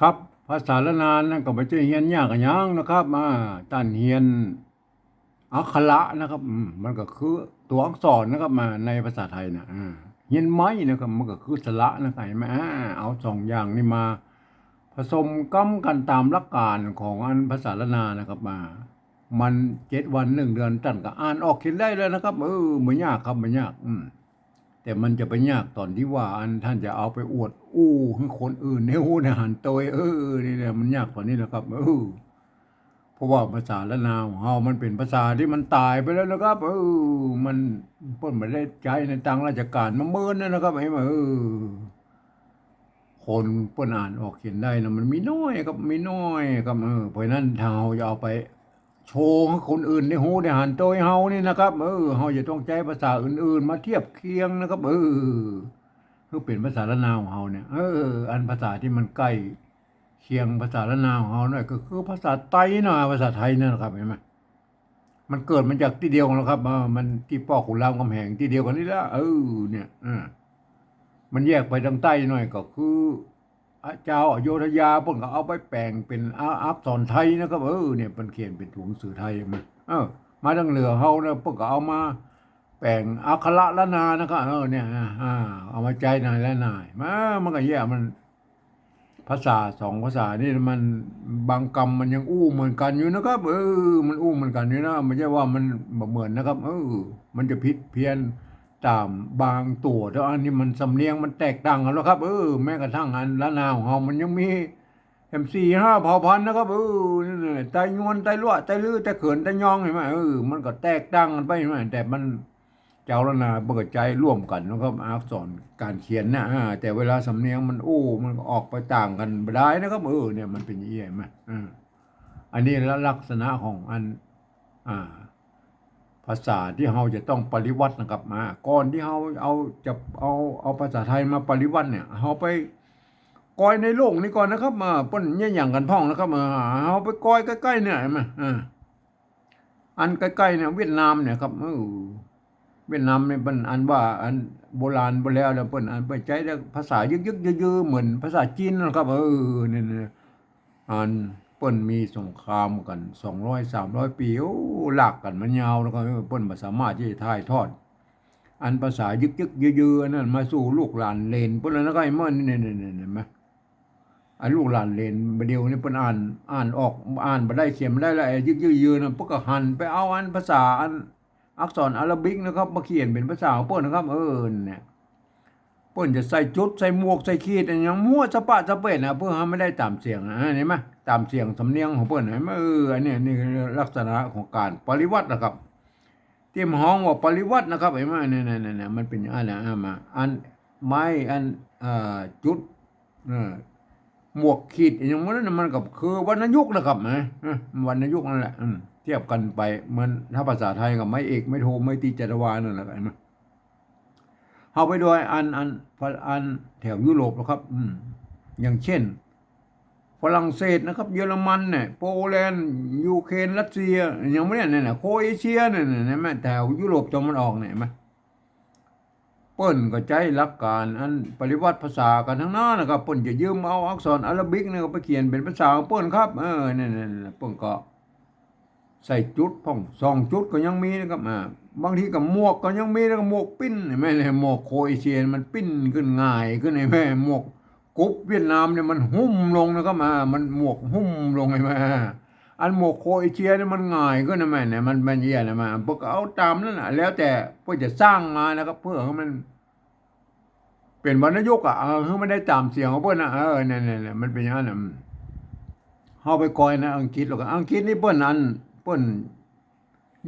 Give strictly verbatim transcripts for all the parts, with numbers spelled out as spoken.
ครับ ภาษาล้านนานั้นก็บ่ใจ้เฮียนยากอะหยังนะครับ อ่า ต้านเฮียนอักขระนะครับ อืม มันก็คือตั๋วอักษรนะครับ มาในภาษาไทยนะ อ่า เฮียนไม้นะครับ มันก็คือสระนะครับ หันก่อ อ่า เอาสองอย่างนี้มาผสมกำกั๋นต๋ามหลักก๋านของอันภาษาล้านนานะครับ มา มันเจ็ดวันหนึ่งเดือน ต้านก็อ่านออกเขียนได้แล้วนะครับ เออ บ่ยากครับ บ่ยาก อืม แต่มันจะไปยากต๋อนตี้ว่าอันต้านจะเอาไปอวดอู้หื้อคนอื่นได้ฮู้ได้หันโตย เออ นี่แหละ มันยากต๋อนนี้แหละครับ เออ เพราะว่าภาษาล้านนาของเฮามันเป๋นภาษาตี้มันต๋ายไปแล้วนะครับ เออ มัน เปิ้นบ่ได้ใจ๊ในตางราชก๋านมาเมินแล้วนะครับ ไอ้มา เออ คนเปิ้นอ่านออกเขียนได้นะ มันมีน้อยครับ มีน้อยครับ เออ เพราะฉะนั้นถ้าเฮาจะเอาไป โชว์หื้อคนอื่นได้ฮู้ได้หันโตยเฮานี่นะครับ เออ เฮาจะต้องใจ๊ภาษาอื่นๆ มาเทียบเคียงนะครับ เออ หื้อเป๋นภาษาล้านนาของเฮาเนี่ย เออ อันภาษาตี้มันใก้เคียงภาษาล้านนาของเฮาหน่อย ก็คือภาษาไตเนาะ ภาษาไทยนั่นแหละครับ หันก่อ มันเกิดมาจากตี้เดียวกั๋นนะครับ เออ มันตี้ป้อขุนรามคำแหงตี้เดียวกั๋นนี่แหละ เออ เนี่ย เออ มันแยกไปตางใต้หน่อย ก็คือ อ่ะ จาวอโยธยาเปิ้นก็เอาไปแป๋งเป๋น อ่า อักษรไทยนะครับ เออ เนี่ย เปิ้นเขียนเป๋นตั๋วหนังสือไทยมา เออ มาตางเหนือเฮาเนี่ย เปิ้นก็เอามาแป๋งอักขระล้านนานะครับ เออ เนี่ย อ่า อ่า เอามาใจ๊ในล้านนา มา มันก็แยก มัน ภาษาสองภาษานี่มัน บางกำมันยังอู้เหมือนกั๋นอยู่นะครับ เออ มันอู้เหมือนกั๋นอยู่นะ บ่ใจ้ว่ามันบ่เหมือนนะครับ เออ มันจะผิดเพี้ยน ต๋ามบางตั๋วเต้าอันนี้มันสำเนียงมันแตกต่างกั๋นแล้วครับ เออ แม้กระทั่งอันล้านนาของเฮามันยังมีแหมสี่ห้าเผ่าพันธุ์นะครับ เออ นั่นแหละ ไตยวน ไตลัวะ ไตลื้อ ไตเขิน ไตยอง หันก่อ เออ มันก็แตกต่างกั๋นไป หันก่อ แต่มัน จาวล้านนาเปิ้นก็ใจ๊ร่วมกั๋นนะครับ อักษรก๋านเขียนนะ อ่า แต่เวลาสำเนียงมันอู้ มันก็ออกไปต่างกั๋นบ่ดายนะครับ เออ เนี่ย มันเป๋นอย่างอี้ หันก่อ เออ อันนี้ละลักษณะของอัน อ่า ภาษาตี้เฮาจะต้องปริวรรตนะครับ อ่า ก่อนตี้เฮาเอา จะเอา เอาภาษาไทยมาปริวรรตเนี่ย เฮาไปกอยในโลกนี้ก่อนนะครับ อ่า เปิ้นเยียะหยั่งกั๋นพ่องนะครับ อ่า เฮาไปกอยใก้ๆ เนี่ย หันก่อ อ่า อันใก้ๆ เนี่ย เวียดนามเนี่ยครับ เออ เวียดนามเนี่ยเปิ้นอันว่าอันโบราณไปแล้ว แล้วเปิ้นอันไปใจ๊แต่ภาษายึกๆ ยื้อๆ เหมือนภาษาจีนนั่นแหละครับ เออ เนี่ย เนี่ย อันเปิ้นมีสงครามกั๋น สองร้อย สามร้อย ปี๋ โอ้ ลากกั๋นมายาวแล้วก็ เออ เปิ้นบ่สามารถตี้จะถ่ายทอด อันภาษายึกๆ ยื้อๆ อันนั้นมาสู่ลูกหลานเหลนเปิ้นแล้วนะครับ ไอ้เมื่อนี่ เนี่ย เนี่ย เนี่ย หันก่อ อันลูกหลานเหลนบ่าเดี่ยวนี้เปิ้นอ่าน อ่านออก อ่านบ่ได้เขียนบ่ได้แล้ว ไอ้ยึกๆ ยื้อๆ นั่น เปิ้นก็หันไปเอาอันภาษาอันอักษรอาราบิกนะครับ มาเขียนเป๋นภาษาของเปิ้นนะครับ เออ เนี่ย เปิ้นจะใส่จุด ใส่หมวก ใส่ขีดอะหยังมั่วสะปะสะเปะนะ เพื่อหื้อมันได้ต๋ามเสียงนะ หันก่อ ต๋ามเสียงสำเนียงของเปิ้น หันก่อ เออ อันนี้ นี่คือลักษณะของก๋านปริวรรตนะครับ ตี้มันฮ้องว่าปริวรรตนะครับ หันก่อ เนี่ย เนี่ย เนี่ย เนี่ย มันเป๋นอย่างนั้นนะ อ่า มา อันไม้ อัน เอ่อ จุด เออ หมวกขีดอะหยังหมู่นั้นน่ะ มันก็คือวรรณยุกต์นะครับ นะ เออ วรรณยุกต์นั่นแหละ อืม เทียบกั๋นไป เหมือนถ้าภาษาไทยก็ไม้เอก ไม้โท ไม้ตรี จัตวา นั่นแหละ หันก่อ เฮาไปดูอัน อัน อันแถวยุโรปนะครับ อืม อย่างเช่น ฝรั่งเศสนะครับ เยอรมันเนี่ย โปแลนด์ ยูเครน รัสเซีย อะหยังหมู่นี้เนี่ย เนี่ย โครเอเชียเนี่ย เนี่ย หันก่อ แถวยุโรปตะวันออกเนี่ย หันก่อ เปิ้นก็ใจ๊หลักก๋านอันปริวรรตภาษากั๋นตังนั้นนะครับ เปิ้นจะยืมเอาอักษรอาราบิกเนี่ยไปเขียนเป๋นภาษาของเปิ้นครับ เออ เนี่ย เนี่ย เนี่ย เปิ้นก็ใส่จุดพ่อง สองจุดก็ยังมีนะครับ อ่า บางทีก็หมวกก็ยังมีนะครับ หมวกปิ้น หันก่อ หมวกโครเอเชียมันปิ้นขึ้นง่ายขึ้น หันก่อ หมวก กุบเวียดนามเนี่ยมันหุ้มลงนะครับ อ่า มันหมวกหุ้มลง หันก่อ อันหมวกโครเอเชียเนี่ยมันง่ายขึ้นนะแม่ เนี่ย มัน มันเยียะนะแม่ เปิ้นก็เอาต๋ามนั่นน่ะ แล้วแต่เปิ้นจะสร้างมานะครับ เพื่อหื้อมันเป๋นวรรณยุกต์อะ เออ หื้อมันได้ต๋ามเสียงของเปิ้นนะ เออ เนี่ย เนี่ย เนี่ย มันเป๋นอย่างนั้นน่ะ อืม เฮาไปกอยในอังกฤษแล้วก็ อังกฤษนี่เปิ้นอัน เปิ้น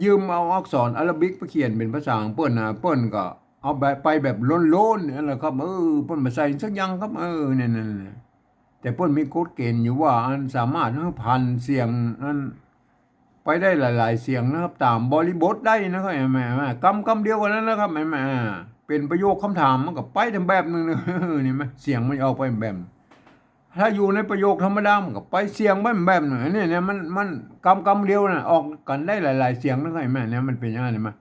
ยืมเอาอักษรอาราบิกไปเขียนเป๋นภาษาของเปิ้นนะ เปิ้นก็เอาแบบ ไปแบบโล้นๆ เนี่ยแหละครับ เออ เปิ้นบ่ใส่สักอย่างครับ เออ เนี่ย เนี่ย เนี่ย แต่เปิ้นมีกฎเกณฑ์อยู่ว่า อันสามารถหื้อผันเสียงอันไปได้หลายๆ เสียงนะครับ ต๋ามบริบทได้นะครับ หันก่อ กำ กำเดียวกั๋นนั่นนะครับ หันก่อ เป๋นประโยคคำถามมันก็ไปต๋ามแบบนึ่งนะ หันก่อ เสียงมันออกไปแบบ ถ้าอยู่ในประโยคธรรมดามันก็ไปเสียงไปแบบนึ่ง อันนี้เนี่ยมัน มันกำกำเดียวน่ะ ออกกั๋นได้หลายๆ เสียงนะ หันก่อ เนี่ยมันเป๋นอย่างนั้น หันก่อ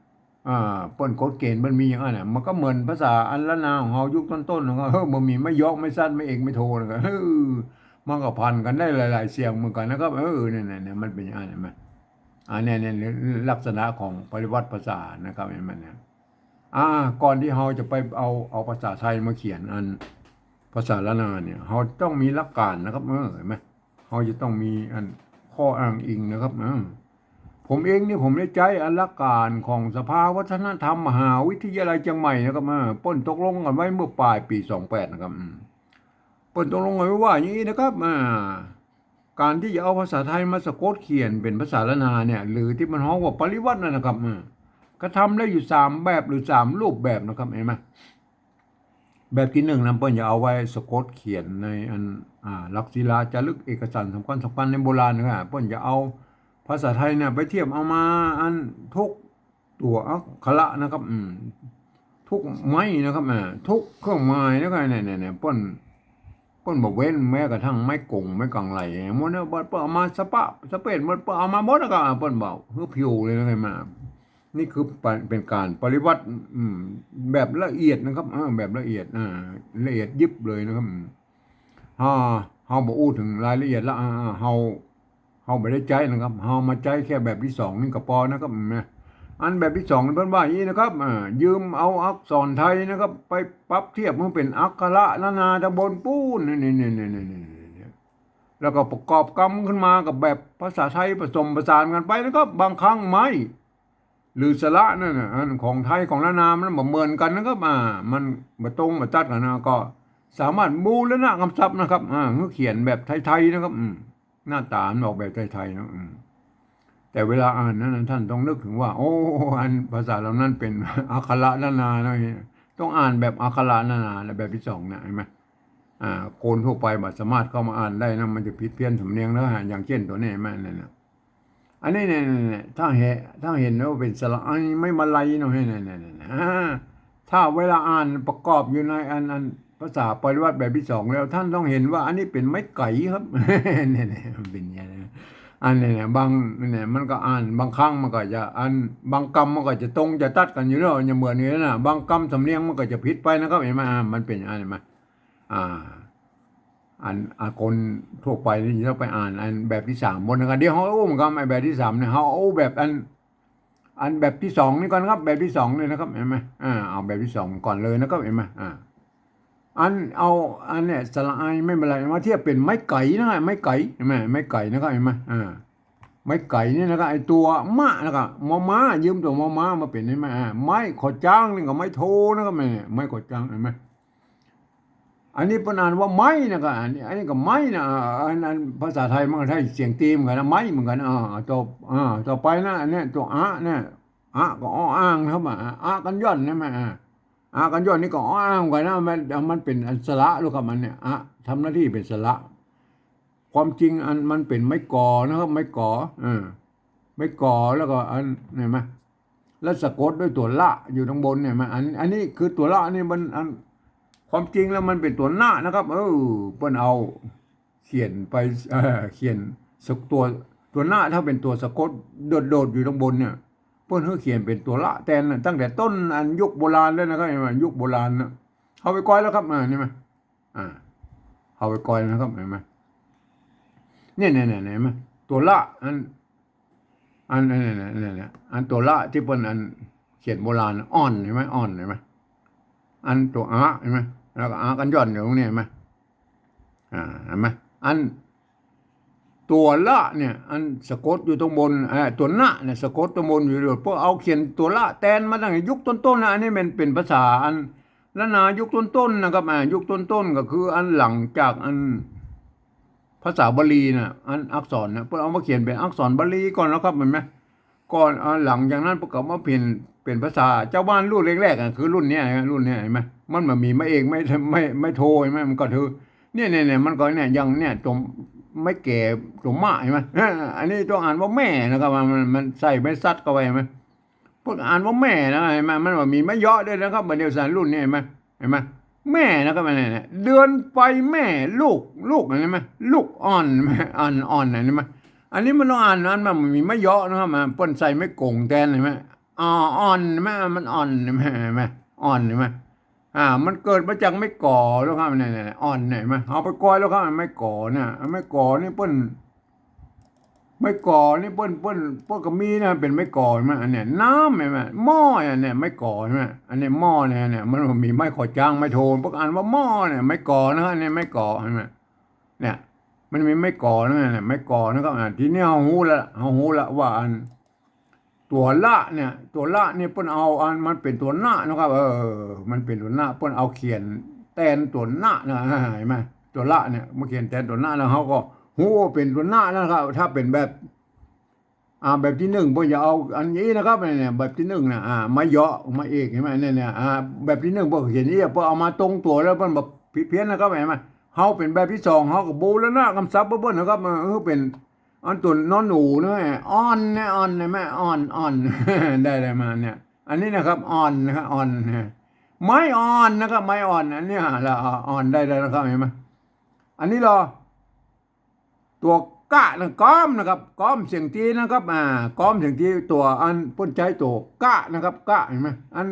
อ่า เปิ้นกฎเกณฑ์เปิ้นมีอย่างนั้นน่ะ มันก็เหมือนภาษาอันล้านนาของเฮายุคต้นๆ นะ เออ บ่มีไม้ยอก ไม้สั้น ไม้เอก ไม้โท นะ เออ มันก็ผันกั๋นได้หลายๆ เสียงเหมือนกั๋นนะครับ เออ เนี่ย เนี่ย เนี่ย มันเป๋นอย่างนั้น หันก่อ อ่า เนี่ย เนี่ย ลักษณะของปริวรรตภาษานะครับ หันก่อ เนี่ย อ่า ก่อนตี้เฮาจะไปเอา เอาภาษาไทยมาเขียนอันภาษาล้านนาเนี่ย เฮาต้องมีหลักการนะครับ เออ หันก่อ เฮาจะต้องมีอันข้ออ้างอิงนะครับ เออ ผมเองนี่ผมได้ใจ๊อันหลักการของสภาวัฒนธรรมมหาวิทยาลัยเจียงใหม่นะครับ เออ เปิ้นตกลงกั๋นไว้เมื่อปลายปี๋สองแปดนะครับ อืม เปิ้นตกลงกั๋นไว้ว่าอย่างนี้นะครับ อ่า ก๋านตี้จะเอาภาษาไทยมาสะกดเขียนเป๋นภาษาล้านนาเนี่ย หรือตี้มันฮ้องว่าปริวรรตนั่นนะครับ เออ กระทำได้อยู่สามแบบหรือสามรูปแบบนะครับ หันก่อ แบบตี้นึ่งนั้นเปิ้นจะเอาไว้สะกดเขียนในอัน อ่า หลักศิลาจารึกเอกสารสำคัญสำคัญในโบราณนะครับ เปิ้นจะเอาภาษาไทยเนี่ยไปเทียบเอามาอันทุกตั๋วอักขระนะครับ อืม ทุกไม้นะครับ อ่า ทุกเครื่องหมายนะครับ เนี่ย เนี่ย เนี่ย เปิ้น เปิ้นบ่เว้นแม้กระทั่งไม้กงไม้กังไหลหมดเนี่ย เปิ้น เปิ้นเอามาสะปะสะเปะหมด เปิ้นเอามาหมดแล้วก็ อ่า เปิ้นบ่หื้อผิวเลยนะ หันก่อ นี่คือเป๋นก๋านปริวรรต อืม แบบละเอียดนะครับ เออ แบบละเอียด อ่า ละเอียดยิบเลยนะครับ อืม เฮา เฮาบ่อู้เถิงรายละเอียดละ อ่า อ่า เฮา เฮาบ่ได้ใจ๊นะครับ เฮามาใจ๊แค่แบบตี้สองนี่ก็ปอนะครับ อืม นะ อันแบบตี้สองนี่เปิ้นว่าอย่างนี้นะครับ อ่า ยืมเอาอักษรไทยนะครับ ไปปรับเทียบหื้อเป๋นอักขระล้านนาตางบนปู๊น นี่ นี่ แล้วก็ประกอบกำขึ้นมากับแบบภาษาไทยผสมผสานกั๋นไปนะครับ บางครั้งไม้ หรือสระนั่นน่ะ อันของไทยของล้านนามันบ่เหมือนกั๋นนะครับ อ่า มันบ่ตรงบ่ตัดกั๋นนะ ก็สามารถบูรณะกำศัพท์นะครับ อ่า หื้อเขียนแบบไทยๆ นะครับ อืม หน้าต๋ามันออกแบบไทยๆ เนาะ อืม แต่เวลาอ่านนั้นน่ะ ท่านต้องนึกเถิงว่า โอ้ อันภาษาเหล่านั้นเป๋นอักขระล้านนาเนาะ ต้องอ่านแบบอักขระล้านนา และแบบตี้สองเนี่ย หันก่อ อ่า คนทั่วไปบ่สามารถเข้ามาอ่านได้นะ มันจะผิดเพี้ยนสำเนียงนะ อย่างเจ้นตั๋วนี้ หันก่อ นั่นน่ะ อันนี้เนี่ย เนี่ย เนี่ย ถ้าหัน ถ้าหันว่าเป๋นสระไอไม้มาลัยเนาะ เนี่ย เนี่ย เนี่ย เนี่ย อ่า ถ้าเวลาอ่านประกอบอยู่ในอัน อันภาษาปริวรรตแบบตี้สองแล้ว ท่านต้องหันว่าอันนี้เป๋นไม้ไก๋ครับ เนี่ย เนี่ย มันเป๋นอย่างนี้นะ อันนี้เนี่ย บาง เนี่ย มันก็อ่าน บางครั้งมันก็จะ อัน บางกำมันก็จะตรงจะตัดกั๋นอยู่แล้ว จะเหมือนกั๋นนะ บางกำสำเนียงมันก็จะผิดไปนะครับ หันก่อ อ่า มันเป๋นอย่างนั้น หันก่อ อ่า อัน อ่า คนทั่วไปนี่จะต้องไปอ่านอันแบบตี้สามบนนะครับ เดี๋ยวเฮาอู้เหมือนกั๋น ไอ้แบบตี้สามเนี่ย เฮาอู้แบบอัน อันแบบตี้สองนี่ก่อนครับ แบบตี้สองนี่นะครับ หันก่อ อ่า เอาแบบตี้สองก่อนเลยนะครับ หันก่อ อ่า อัน เอาอันเนี่ย สระไอไม้มาลัยมาเทียบเป๋นไม้ไก๋นะ ไม้ไก๋ หันก่อ ไม้ไก๋นะครับ หันก่อ อ่า ไม้ไก๋นี่นะครับ ไอ้ตั๋วมะนะครับ มอม้า ยืมตั๋วมอม้ามาเป๋น หันก่อ อ่า ไม้ขอจ๊างนี่ก็ไม้โทนะครับ เนี่ย ไม้ขอจ๊าง หันก่อ อันนี้เปิ้นอ่านว่าไม้นะครับ อันนี้ อันนี้ก็ไม้นะ อ่า อัน อันภาษาไทยมันก็ใช้เสียงตีเหมือนกั๋นนะ ไม้เหมือนกั๋น อ่า ต่อ อ่า ต่อไปนะ อันเนี้ยตั๋วอะเนี่ย อะก็ออ่างนะครับ อ่า อะกั๋นย่อนใช่ไหม อ่า อะกั๋นย่อนนี่ก็ออ่างเหมือนกั๋นนะ มัน มันเป๋นอันสระลูกครับ มันเนี่ย อะ ทำหน้าตี้เป๋นสระ ความจริงอันมันเป๋นไม้ก๋อนะครับ ไม้ก๋อ เออ ไม้ก๋อ แล้วก็อัน หันก่อ แล้วสะกดด้วยตั๋วละอยู่ตางบนเนี่ย หันก่อ อัน อันนี้คือตั๋วละนี่มัน อัน ความจริงแล้วมันเป๋นตั๋วนะนะครับ เออ เปิ้นเอาเขียนไป เอ่อ เขียนสะ ตั๋ว ตั๋วนะถ้าเป๋นตั๋วสะกดโดดๆ อยู่ตางบนเนี่ย เปิ้นหื้อเขียนเป๋นตั๋วละแตนน่ะ ตั้งแต่ต้นอันยุคโบราณแล้วนะครับ หันก่อ ยุคโบราณนะ เอาไปก้อยแล้วครับ อ่า นี่มา อ่า เอาไปก้อยนะครับ หันก่อ เนี่ย เนี่ย เนี่ย หันก่อ ตั๋วละ อัน อัน อัน อัน อัน อันตั๋วละตี้เปิ้นอันเขียนโบราณ อ่อน หันก่อ อ่อน หันก่อ อันตั๋วอะ หันก่อ แล้วก็อะกั๋นย่อนอยู่ตรงนี้ หันก่อ อ่า หันก่อ อันตั๋วละเนี่ย อันสะกดอยู่ตางบน เอ่อ ตั๋วนะเนี่ยสะกดตางบนอยู่โดด เปิ้นเอาเขียนตั๋วละแตนมาตั้งแต่ยุคต้นๆ นะ อันนี้มันเป๋นภาษาอัน ล้านนายุคต้นๆ นะครับ อ่า ยุคต้นๆ ก็คืออันหลังจากอันภาษาบาลีน่ะ อันอักษรน่ะ เปิ้นเอามาเขียนเป๋นอักษรบาลีก่อนนะครับ หันก่อ ก่อน อ่า หลังจากนั้นเปิ้นก็มาเป๋น เป๋นภาษาจาวบ้านรุ่นแรกๆ อ่ะ คือรุ่นเนี้ย รุ่นเนี้ย หันก่อ มันบ่มีไม้เอก ไม้ ไม้ ไม้โท หันก่อ มันก็ถือ เนี่ย เนี่ย เนี่ย มันก็เนี่ย อย่างเนี่ย ตั๋วไม้แก๋ ตั๋วมะ หันก่อ เออ อันนี้ต้องอ่านว่าแม่นะครับ มัน มันใส่ไม้สัดเข้าไป หันก่อ เปิ้นอ่านว่าแม่นะ หันก่อ มันบ่มีไม้เยาะด้วยนะครับ บ่าเดี่ยวสารรุ่นนี้ หันก่อ หันก่อ แม่นะครับ อันนี้เนี่ย เดือนไปแม่ ลูก ลูก หันก่อ ลูกอ่อน อ่อน อ่อน หันก่อ อันนี้มันต้องอ่าน อันมันบ่มีไม้เยาะนะครับ มันเปิ้นใส่ไม้ก๋งแตน หันก่อ อ่อ อ่อน หันก่อ มันอ่อน หันก่อ อ่อน หันก่อ อ่า มันเกิดมาจากไม้ก๋อแล้วครับ เนี่ย เนี่ย เนี่ย อ่อนเนี่ย เห็นไหม เอาไปกอยแล้วครับ ไม้ก๋อเนี่ย ไม้ก๋อนี่เปิ้น ไม้ก๋อนี่เปิ้น เปิ้น เปิ้นก็มีนะ เป๋นไม้ก๋อ เห็นไหม อันเนี้ย น้ำ เห็นไหม หม้อเนี่ย เนี่ย ไม้ก๋อ เห็นไหม อันเนี้ย หม้อเนี่ย เนี่ย มันมีไม้ขอจ้าง ไม้โท เปิ้นอ่านว่าหม้อเนี่ย ไม้ก๋อนะครับ อันเนี้ย ไม้ก๋อ เห็นไหม เนี่ย มันมีไม้ก๋อนะ เนี่ย ไม้ก๋อนะครับ อ่า ทีนี้เฮาฮู้แล้ว เฮาฮู้แล้วว่าอัน ตั๋วละเนี่ย ตั๋วละเนี่ยเปิ้นเอาอัน มันเป๋นตั๋วนะนะครับ เออ มันเป๋นตั๋วนะ เปิ้นเอาเขียนแตนตั๋วนะนะ อ่า เห็นไหม ตั๋วละเนี่ย มาเขียนแตนตั๋วนะ แล้วเฮาก็ฮู้ว่าเป๋นตั๋วนะนะครับ ถ้าเป๋นแบบ อ่า แบบตี้นึ่งเปิ้นจะเอาอันนี้นะครับ เนี่ย แบบตี้นึ่งนะ อ่า มาเยาะมาอีก เห็นไหม เนี่ย เนี่ย อ่า แบบตี้นึ่งเปิ้นเขียนอย่างอี้ เปิ้นเอามาตรงตั๋วแล้วเปิ้นบ่ผิดเพี้ยนนะครับ เห็นไหม เฮาเป๋นแบบตี้สอง เฮาก็บูรณะกำศัพท์เปิ้นนะครับ เออ เป๋น อันตั๋วนอนหนูนะ อ่อนเนี่ย อ่อนเนี่ย แม่ อ่อน อ่อน ได้อะไรมาเนี่ย อันนี้นะครับ อ่อนนะครับ อ่อนนะ ไม้อ่อนนะครับ ไม้อ่อน อันนี้ละ อ่อนได้แล้วนะครับ หันก่อ อันนี้ลอ ตั๋วกะนะ ก๊อมนะครับ ก๊อมเสียงตี้นะครับ อ่า ก๊อมเสียงตี้ ตั๋วอันเปิ้นใจ๊ตั๋วกะนะครับ กะ หันก่อ อัน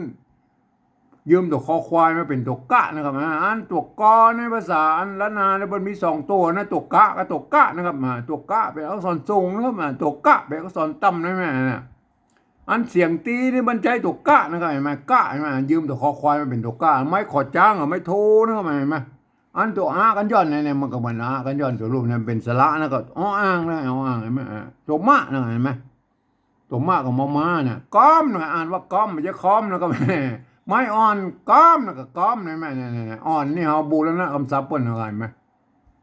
ยืมตั๋วคอควายมาเป๋นตั๋วกะนะครับ อ่า อันตั๋วกอในภาษาอันล้านนาเนี่ย มันมีสองตั๋วนะ ตั๋วกะกับตั๋วกะนะครับ อ่า ตั๋วกะเป๋นอักษรสูงนะครับ อ่า ตั๋วกะเป๋นอักษรต่ำนะแม่นะ อันเสียงตี้นี่มันใจ๊ตั๋วกะนะครับ หันก่อ กะ หันก่อ ยืมตั๋วคอควายมาเป๋นตั๋วกะ ไม้ขอจ้างกับไม้โทนะครับ หันก่อ อันตั๋วอะกั๋นย่อนเนี่ย เนี่ย มันก็เหมือนอะกั๋นย่อน ตั๋วรูปเนี่ยเป๋นสระนะ ก็ออ่างนะ ออ่าง หันก่อ อ่า ตั๋วมะนะ หันก่อ ตั๋วมะกับมอม้าเนี่ย ก๊อมนะ อ่านว่าก๊อม บ่ใจ้ค้อมนะครับ ไม้อ่อนก๊อมนะ ก็ก๊อมนะแม่ เนี่ย เนี่ย เนี่ย อ่อนนี่เฮาบูรณะกำศัพท์เปิ้นนะครับ หันก่อ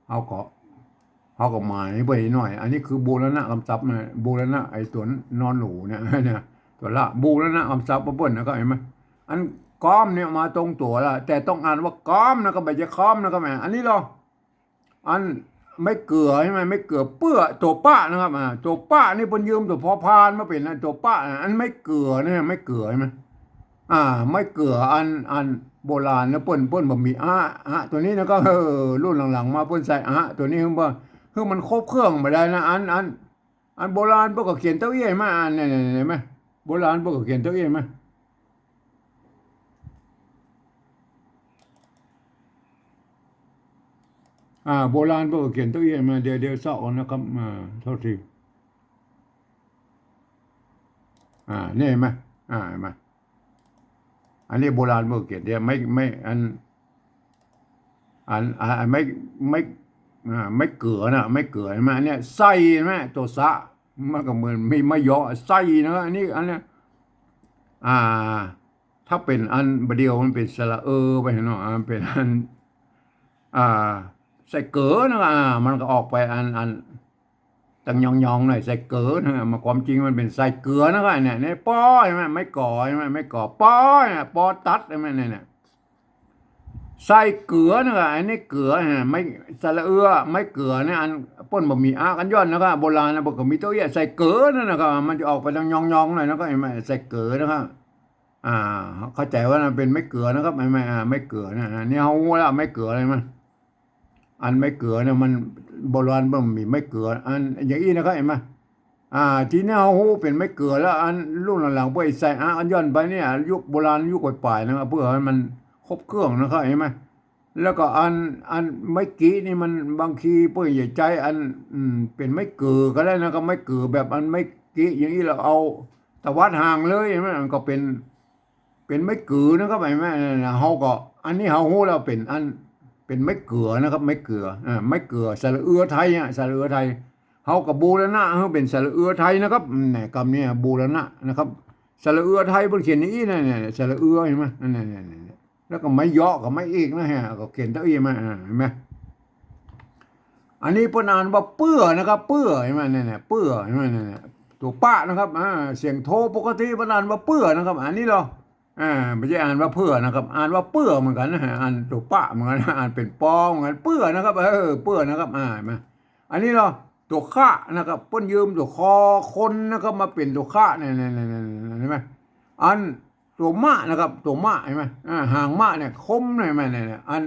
เฮาก็ เฮาก็หมายไปหน่อย อันนี้คือบูรณะกำศัพท์นะ บูรณะไอ้ตั๋วนอนหนูเนี่ย เนี่ย ตั๋วละ บูรณะกำศัพท์เปิ้นนะครับ หันก่อ อันก๊อมเนี่ยมาตรงตั๋วละ แต่ต้องอ่านว่าก๊อมนะครับ บ่ใจ้ค้อมนะครับ แม่ อันนี้ลอ อันไม้เกือ หันก่อ ไม้เกือ เปื้อ ตั๋วปะนะครับ อ่า ตั๋วปะนี่เปิ้นยืมตั๋วพอพานมาเป๋นนะ ตั๋วปะนะ อันไม้เกือเนี่ย ไม้เกือ หันก่อ อ่า ไม้เกือ อัน อันโบราณนะ เปิ้น เปิ้นบ่มีอะ อะตั๋วนี้นะ ก็ เออ รุ่นหลังๆ มาเปิ้นใส่อะตั๋วนี้ คือว่า คือมันครบเครื่องบ่ได้นะ อัน อัน อันโบราณเปิ้นก็เขียนเต๊อะอี้มา อันเนี่ย เนี่ย เนี่ย หันก่อ โบราณเปิ้นก็เขียนเต๊อะอี้มา อ่า โบราณเปิ้นก็เขียนเต๊อะอี้มา เดี๋ยว เดี๋ยวเซาะก่อนนะครับ อ่า โทษที อ่า นี่หันก่อ อ่า หันก่อ อันนี้โบราณเปิ้นเขียนเนี่ย ไม้ ไม้ อัน อัน อ่า ไม้ ไม้ อ่า ไม้เกือนะ ไม้เกือ หันก่อ อันเนี้ย ใส่ หันก่อ ตั๋วสะ มันก็เหมือนมีไม้เยาะ ใส่นะ อันนี้ อันเนี้ย อ่า ถ้าเป๋นอันบ่าเดี่ยวมันเป๋นสระเออไปเนาะ อ่า เป๋นอัน อ่า ใส่เก๋อนะ อ่า มันก็ออกไปอัน อัน ตังยองๆ หน่อย ใส่เก๋อนะ มาความจริงมันเป๋นใส่เกือนะ อันเนี้ย เนี่ย ปอ หันก่อ ไม้ก๋อ หันก่อ ไม้ก๋อ ปอ เนี่ย ปอตัด หันก่อ เนี่ย เนี่ย ใส่เก๋อนะ อันนี้เก๋อนะ ไม้สระเอือ ไม้เก๋อเนี่ย อันเปิ้นบ่มีอะกั๋นย่อนนะครับ โบราณนะ เปิ้นก็มีเต๊อะอี้ ใส่เก๋อนั่นนะครับ มันจะออกไปตังยองๆ หน่อยนะครับ หันก่อ ใส่เก๋อนะครับ อ่า เข้าใจ๋ว่ามันเป๋นไม้เก๋อนะครับ ไม้ ไม้ อ่า ไม้เก๋อนะ อันนี้เฮาฮู้แล้ว ไม้เก๋ออะไรมัน อันไม้เก๋อเนี่ยมันโบราณเปิ้นมีไม้เก๋อ อันอย่างอี้นะครับ หันก่อ อ่า ทีนี้เฮาฮู้เป๋นไม้เก๋อแล้ว อันรุ่นหลังๆ เปิ้นใส่อะกั๋นย่อนไปเนี่ย ยุคโบราณ ยุคป๋ายๆ นะครับ เปื้อหื้อมันครบเครื่องนะครับ หันก่อ แล้วก็อัน อันไม้กินี่มันบางทีเปิ้นจะใจ๊อัน อืม เป๋นไม้เก๋อก็ได้นะครับ ไม้เก๋อแบบอันไม้กิอย่างอี้ แล้วเอาตวัดห่างเลย หันก่อ มันก็เป๋น เป๋นไม้เก๋อนะครับ หันก่อ เฮาก็ อันนี้เฮาฮู้แล้วเป๋นอัน เป๋นไม้เก๋อนะครับ ไม้เก๋อ อ่า ไม้เก๋อ สระเอือไทยอะ สระเอือไทย เฮาก็บูรณะหื้อเป๋นสระเอือไทยนะครับ อืม เนี่ย กำเนี่ยบูรณะนะครับ สระเอือไทยเปิ้นเขียนอย่างอี้นะ เนี่ย สระเอือ หันก่อ นั่น เนี่ย เนี่ย เนี่ย แล้วก็ไม้เยาะกับไม้เอกนะฮะ ก็เขียนเต๊อะอี้มา อ่า หันก่อ อันนี้เปิ้นอ่านว่าเปื้อนะครับ เปื้อ หันก่อ เนี่ย เนี่ย เปื้อ หันก่อ เนี่ย เนี่ย ตั๋วปะนะครับ อ่า เสียงโทปกติเปิ้นอ่านว่าเปื้อนะครับ อันนี้ลอ อ่า บ่ใจ้อ่านว่าเปื้อนะครับ อ่านว่าเปื้อเหมือนกั๋นนะฮะ อ่านตั๋วปะเหมือนกั๋นนะ อ่านเป๋นปอเหมือนกั๋น เปื้อนะครับ เออ เปื้อนะครับ อ่า หันก่อ อันนี้ลอ ตั๋วคะนะครับ เปิ้นยืมตั๋วคอคนนะครับ มาเป๋นตั๋วคะ เนี่ย เนี่ย เนี่ย เนี่ย หันก่อ อันตั๋วมะนะครับ ตั๋วมะ หันก่อ อ่า หางมะเนี่ย คม หันก่อ เนี่ย เนี่ย อัน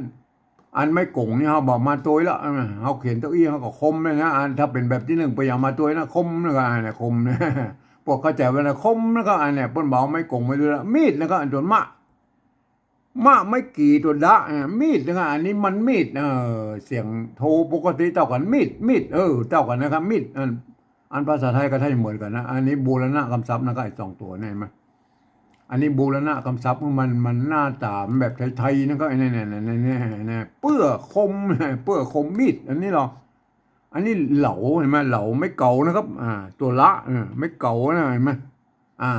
อันไม้ก๋งนี่เฮาบ่มาตวยละ หันก่อ เฮาเขียนเต๊อะอี้ เฮาก็คมเลยนะ อันถ้าเป๋นแบบตี้นึ่งไปอย่ามาตวยนะ คม หันก่อ อ่า เนี่ย คม เนี่ย ปวกเข้าใจ๋ว่านะ คม หันก่อ อันเนี่ย เปิ้นบ่เอาไม้ก๋งมาตวยละ มีด หันก่อ อันตั๋วมะ มะไม้กี่ ตั๋วดะ อ่า มีดนะครับ อันนี้มันมีด เออ เสียงโทปกติเต้ากั๋น มีด มีด เออ เต้ากั๋นนะครับ มีด อัน อันภาษาไทยกับไทยเหมือนกั๋นนะ อันนี้บูรณะกำศัพท์นะครับ ไอ้สองตั๋วนี่ หันก่อ อันนี้บูรณะกำศัพท์ มัน มันหน้าต๋าแบบไทยๆ นะครับ ไอ้เนี่ย เนี่ย เนี่ย เนี่ย เนี่ย เปื้อคม เปื้อคมมีด อันนี้เหรอ อันนี้เหลา หันก่อ ไม้เก๋านะครับ อ่า ตั๋วละ เออ ไม้เก๋านะ หันก่อ อ่า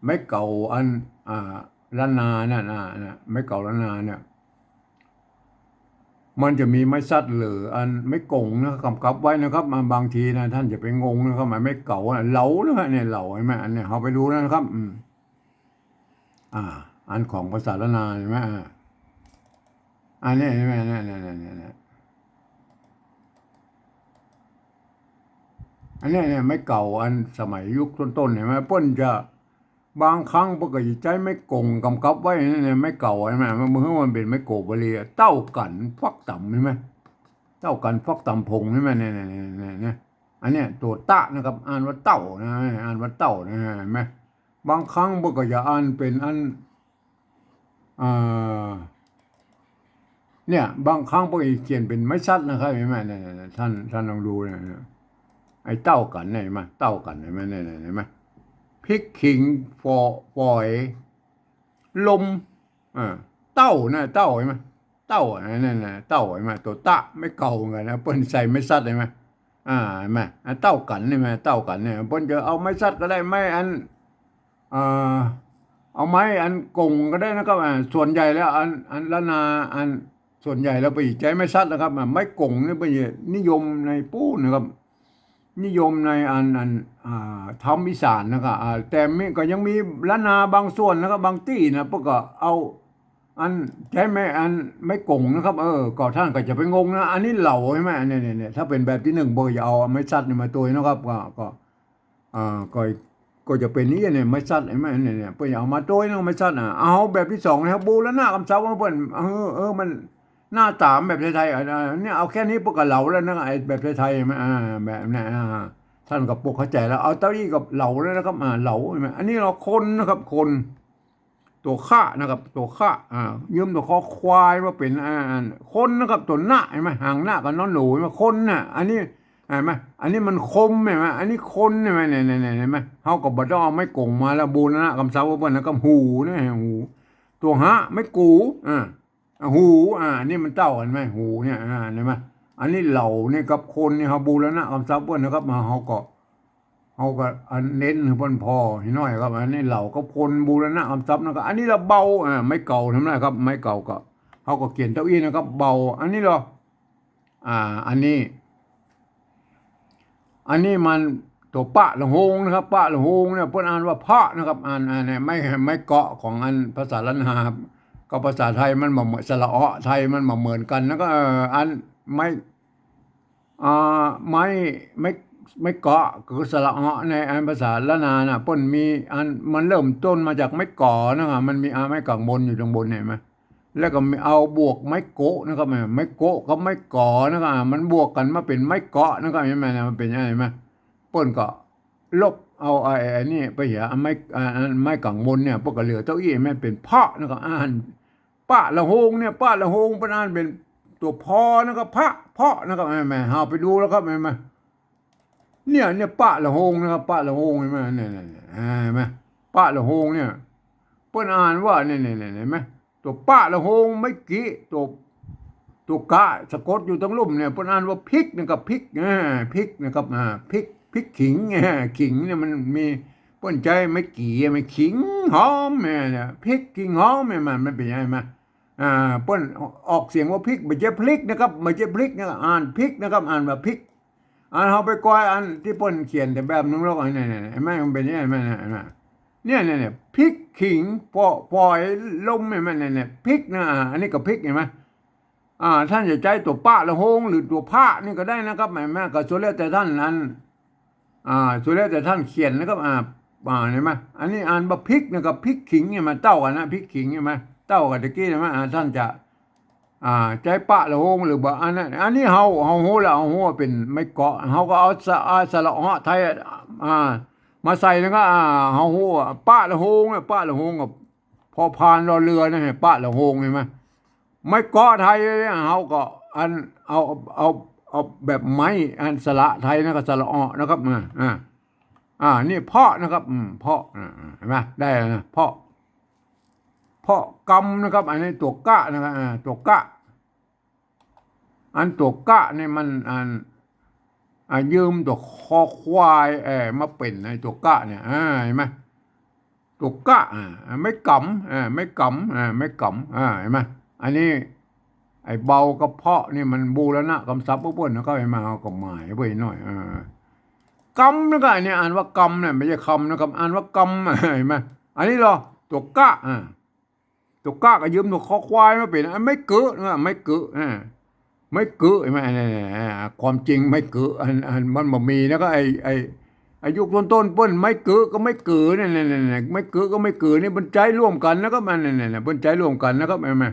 ไม้เก๋าอัน อ่า ล้านนาน่ะ น่ะ น่ะ ไม้เก๋าล้านนาเนี่ย มันจะมีไม้สัตว์หรืออันไม้ก๋งนะ กำกับไว้นะครับ มาบางทีนะ ต้านจะไปงงนะครับ ไม้เก๋าอะ เหลานะฮะ เนี่ย เหลา หันก่อ อันเนี้ย เฮาไปดูนะครับ อืม อ่า อันของภาษาล้านนา หันก่อ อ่า อันเนี้ย หันก่อ เนี่ย เนี่ย เนี่ย เนี่ย เนี่ย อันเนี้ย เนี่ย ไม้เก๋าอันสมัยยุคต้นๆ หันก่อ เปิ้นจะ บางครั้งเปิ้นก็จะใจ๊ไม้ก๋งกำกับไว้ เนี่ย ไม้เก๋า หันก่อ มัน มัน มันเป๋นไม้โกบลีอะ เต้ากั๋นฟักต๋ำ หันก่อ เต้ากั๋นฟักต๋ำผง หันก่อ เนี่ย เนี่ย เนี่ย เนี่ย เนี่ย อันเนี้ยตั๋วตะนะครับ อ่านว่าเต้านะ อ่านว่าเต้านะ หันก่อ บางครั้งเปิ้นก็จะอ่านเป๋นอัน อ่า เนี่ย บางครั้งเปิ้นก็เขียนเป๋นไม้สัตว์นะครับ หันก่อ เนี่ย เนี่ย เนี่ย ต้าน ต้านลองดูเนี่ย เนี่ย ไอ้เต้ากั๋นเนี่ย หันก่อ เต้ากั๋น หันก่อ เนี่ย เนี่ย หันก่อ พริกขิง ฝอ ฝอย ลม อ่า เต้านะ เต้า หันก่อ เต้า อันนั้นน่ะ เต้า หันก่อ ตั๋วตะ ไม้เก๋าเหมือนกั๋นนะ เปิ้นใส่ไม้สัตว์ หันก่อ อ่า หันก่อ อ่า เต้ากั๋น หันก่อ เต้ากั๋นเนี่ย เปิ้นจะเอาไม้สัตว์ก็ได้ ไม้อัน อ่า เอาไม้อันก๋งก็ได้นะครับ อ่า ส่วนใหญ่แล้วอัน อันล้านนา อัน ส่วนใหญ่แล้วเปิ้นใจ๊ไม้สัตว์นะครับ อ่า ไม้ก๋งเนี่ยเปิ้นจะนิยมในปู๊นนะครับ นิยมในอัน อัน อ่า ธรรมอีสานนะครับ อ่า แต่มี ก็ยังมีล้านนาบางส่วนนะครับ บางตี้นะ เปิ้นก็เอาอันใจ๊ไม้ อันไม้ก๋งนะครับ เออ ก็ต้านก็จะไปงงนะ อันนี้เหลา หันก่อ อันเนี้ย เนี่ย เนี่ย ถ้าเป๋นแบบตี้นึ่ง เปิ้นจะเอาไม้สัตว์นี่มาตวยนะครับ ก็ ก็ อ่า ก็ ก็จะเป๋นอย่างเนี้ย ไม้สัตว์ หันก่อ เนี่ย เนี่ย เปิ้นเอามาตวยนะ ไม้สัตว์น่ะ เอาแบบตี้สองนะครับ บูรณะกำศัพท์ของเปิ้น เออ เออ มันหน้าต๋าแบบไทยๆ อ่ะ อ่ะ เนี่ย เอาแค่นี้เปิ้นก็เหลาแล้วนะ ไอ้แบบไทยๆ หันก่อ อ่า แบบเนี้ย อ่า ต้านก็ปกเข้าใจ๋แล้ว เอาเต้าอี้ก็เหลาแล้วนะครับ อ่า เหลา หันก่อ อันนี้เหลา คนนะครับ คน ตั๋วข้านะครับ ตั๋วข้า อ่า ยืมตั๋วคอควายมาเป๋น อ่า คนนะครับ ตั๋วนะ หันก่อ หางนะกับนอหนู หันก่อ คนน่ะ อันนี้ หันก่อ อันนี้มันคม หันก่อ อันนี้คน หันก่อ เนี่ย เนี่ย เนี่ย หันก่อ เฮาก็บ่ต้องเอาไม้ก๋งมาแล้ว บูรณะกำศัพท์ของเปิ้นนะครับ หูนะ หู ตั๋วหะ ไม้กู อ่า อ่ะ หู อ่า อันนี้มันเต้ากั๋นไหม หูเนี่ย อ่า หันก่อ อันนี้เหลาเนี่ยกับคนเนี่ย เฮาบูรณะกำศัพท์เปิ้นนะครับ มา เฮาก็ เฮาก็อันเน้นหื้อเปิ้นผ่อหื้อหน้อยครับ อันนี้เหลากับคน บูรณะกำศัพท์นะครับ อันนี้ละเบา อ่า ไม้เก๋าทำได้ครับ ไม้เก๋าก็ เฮาก็เขียนเต้าอี้นะครับ เบา อันนี้ละ อ่า อันนี้ อันนี้มันตั๋วปะละโฮงนะครับ ปะละโฮงเนี่ย เปิ้นอ่านว่าพะนะครับ อ่าน อ่านเนี่ย ไม้ ไม้เกาะของอันภาษาล้านนาครับ กับภาษาไทยมันบ่เหมือน สระเออไทยมันบ่เหมือนกั๋น แล้วก็ เอ่อ อันไม้ อ่า ไม้ ไม้ ไม้เกาะ คือสระเออในอันภาษาล้านนาน่ะ เปิ้นมีอัน มันเริ่มต้นมาจากไม้ก๋อนะครับ มันมี อ่า ไม้ก๋างบนอยู่ตางบน หันก่อ แล้วก็มีเอาบวกไม้โกะนะครับ ไม้โกะกับไม้ก๋อนะครับ มันบวกกั๋นมาเป๋นไม้เกาะนะครับ หันก่อ มันเป๋นยังไง หันก่อ เปิ้นก็ลบเอาไอ้ ไอ้นี่ไปเหีย ไม้ อ่า อันไม้ก๋างบนเนี่ย เปิ้นก็เหลือเต้าอี้ มันเป๋นพะนะครับ อ่าน ปะละโฮงเนี่ย ปะละโฮง เปิ้นอ่านเป๋นตั๋วพอนะครับ พะ เพาะนะครับ หันก่อ เฮาไปดูแล้วครับ หันก่อ เนี่ย เนี่ย ปะละโฮงนะครับ ปะละโฮง หันก่อ เนี่ย เนี่ย เนี่ย อ่า หันก่อ ปะละโฮงเนี่ย เปิ้นอ่านว่า เนี่ย เนี่ย เนี่ย หันก่อ ตั๋วปะละโฮง ไม้กิ ตั๋ว ตั๋วกะสะกดอยู่ตางลุ่มเนี่ย เปิ้นอ่านว่าพริกนะครับ พริก อ่า พริกนะครับ อ่า พริก พริกขิง อ่า ขิงเนี่ยมันมี เปิ้นใจ๊ไม้กิ ไม้ขิงหอมเนี่ย พริกขิงหอมเนี่ย มัน มันเป๋นยังไงมา อ่า เปิ้นออกเสียงว่าพริก บ่ใจ้พลิกนะครับ บ่ใจ้พลิกนะครับ อ่านพริกนะครับ อ่านว่าพริก อันเฮาไปกอยอันตี้เปิ้นเขียนแต่แบบนึ่งแล้ว อันนี้ เนี่ย หันก่อ มันเป๋นยังไง หันก่อ เนี่ย หันก่อ เนี่ย เนี่ย พริกขิง ปอ ปอยลม หันก่อ เนี่ย เนี่ย พริกนะ อ่า อันนี้ก็พริก หันก่อ อ่า ต้านจะใจ๊ตั๋วปะละโฮง หรือตั๋วพะนี่ก็ได้นะครับ หันก่อ ก็สุดแล้วแต่ต้านอัน อ่า สุดแล้วแต่ต้านเขียนนะครับ อ่า อ่า หันก่อ อันนี้อ่านว่าพริกนะครับ พริกขิง หันก่อ เต้ากั๋นนะ พริกขิง หันก่อ เต้ากั๋นตะกี้ หันก่อ อ่า ต้านจะ อ่า ใจ๊ปะละโฮงหรือบ่ อันนั้น อันนี้เฮา เฮาฮู้แล้ว เฮาฮู้ว่าเป๋นไม้เกาะ เฮาก็เอาสะ อ่า สระเออไทย อ่า มาใส่แล้วก็ อ่า เฮาฮู้ว่าปะละโฮงเนี่ย ปะละโฮงกับ พอพานรอเรือนะ เห็น ปะละโฮง เห็นไหม ไม้เกาะไทยเนี่ย เฮาก็อัน เอา เอา เอาแบบไม้อันสระไทยนะ ก็สระเออนะครับ อ่า อ่า อ่า นี่เพาะนะครับ อืม เพาะ อ่า อ่า เห็นไหม ได้แล้วนะ เพาะ เพาะกำนะครับ อันนี้ตั๋วกะนะครับ อ่า ตั๋วกะ อันตั๋วกะเนี่ยมันอัน อ่า ยืมตั๋วคอควาย เอ่อ มาเป๋นไอ้ตั๋วกะเนี่ย อ่า เห็นไหม ตั๋วกะ อ่า ไม้ก๋ำ อ่า ไม้ก๋ำ อ่า ไม้ก๋ำ อ่า เห็นไหม อันนี้ ไอ้เบากับเพาะนี่มันบูรณะกำศัพท์เปิ้นนะครับ เห็นไหม เฮาก็หมายไว้หน่อย อ่า กำนะครับ อันนี้อ่านว่ากำเนี่ย ไม่ใช่คำนะครับ อ่านว่ากำ เห็นไหม อันนี้เหรอ ตั๋วกะ อ่า ตั๋วกะก็ยืมตั๋วคอควายมาเป๋น อ่ะ ไม้เก๋อนะ ไม้เก๋อ อ่า ไม้เก๋อ เห็นไหม อันนี้ อ่า ความจริงไม้เก๋อ อัน อันมันบ่มีนะ ก็ไอ้ ไอ้ ไอ้ยุคต้นๆ เปิ้นไม้เก๋อก็ไม้เก๋อเนี่ย เนี่ย เนี่ย เนี่ย ไม้เก๋อก็ไม้เก๋อนี่เปิ้นใจ๊ร่วมกั๋นนะครับ อัน เนี่ย เนี่ย เนี่ย เปิ้นใจ๊ร่วมกั๋นนะครับ เห็นไหม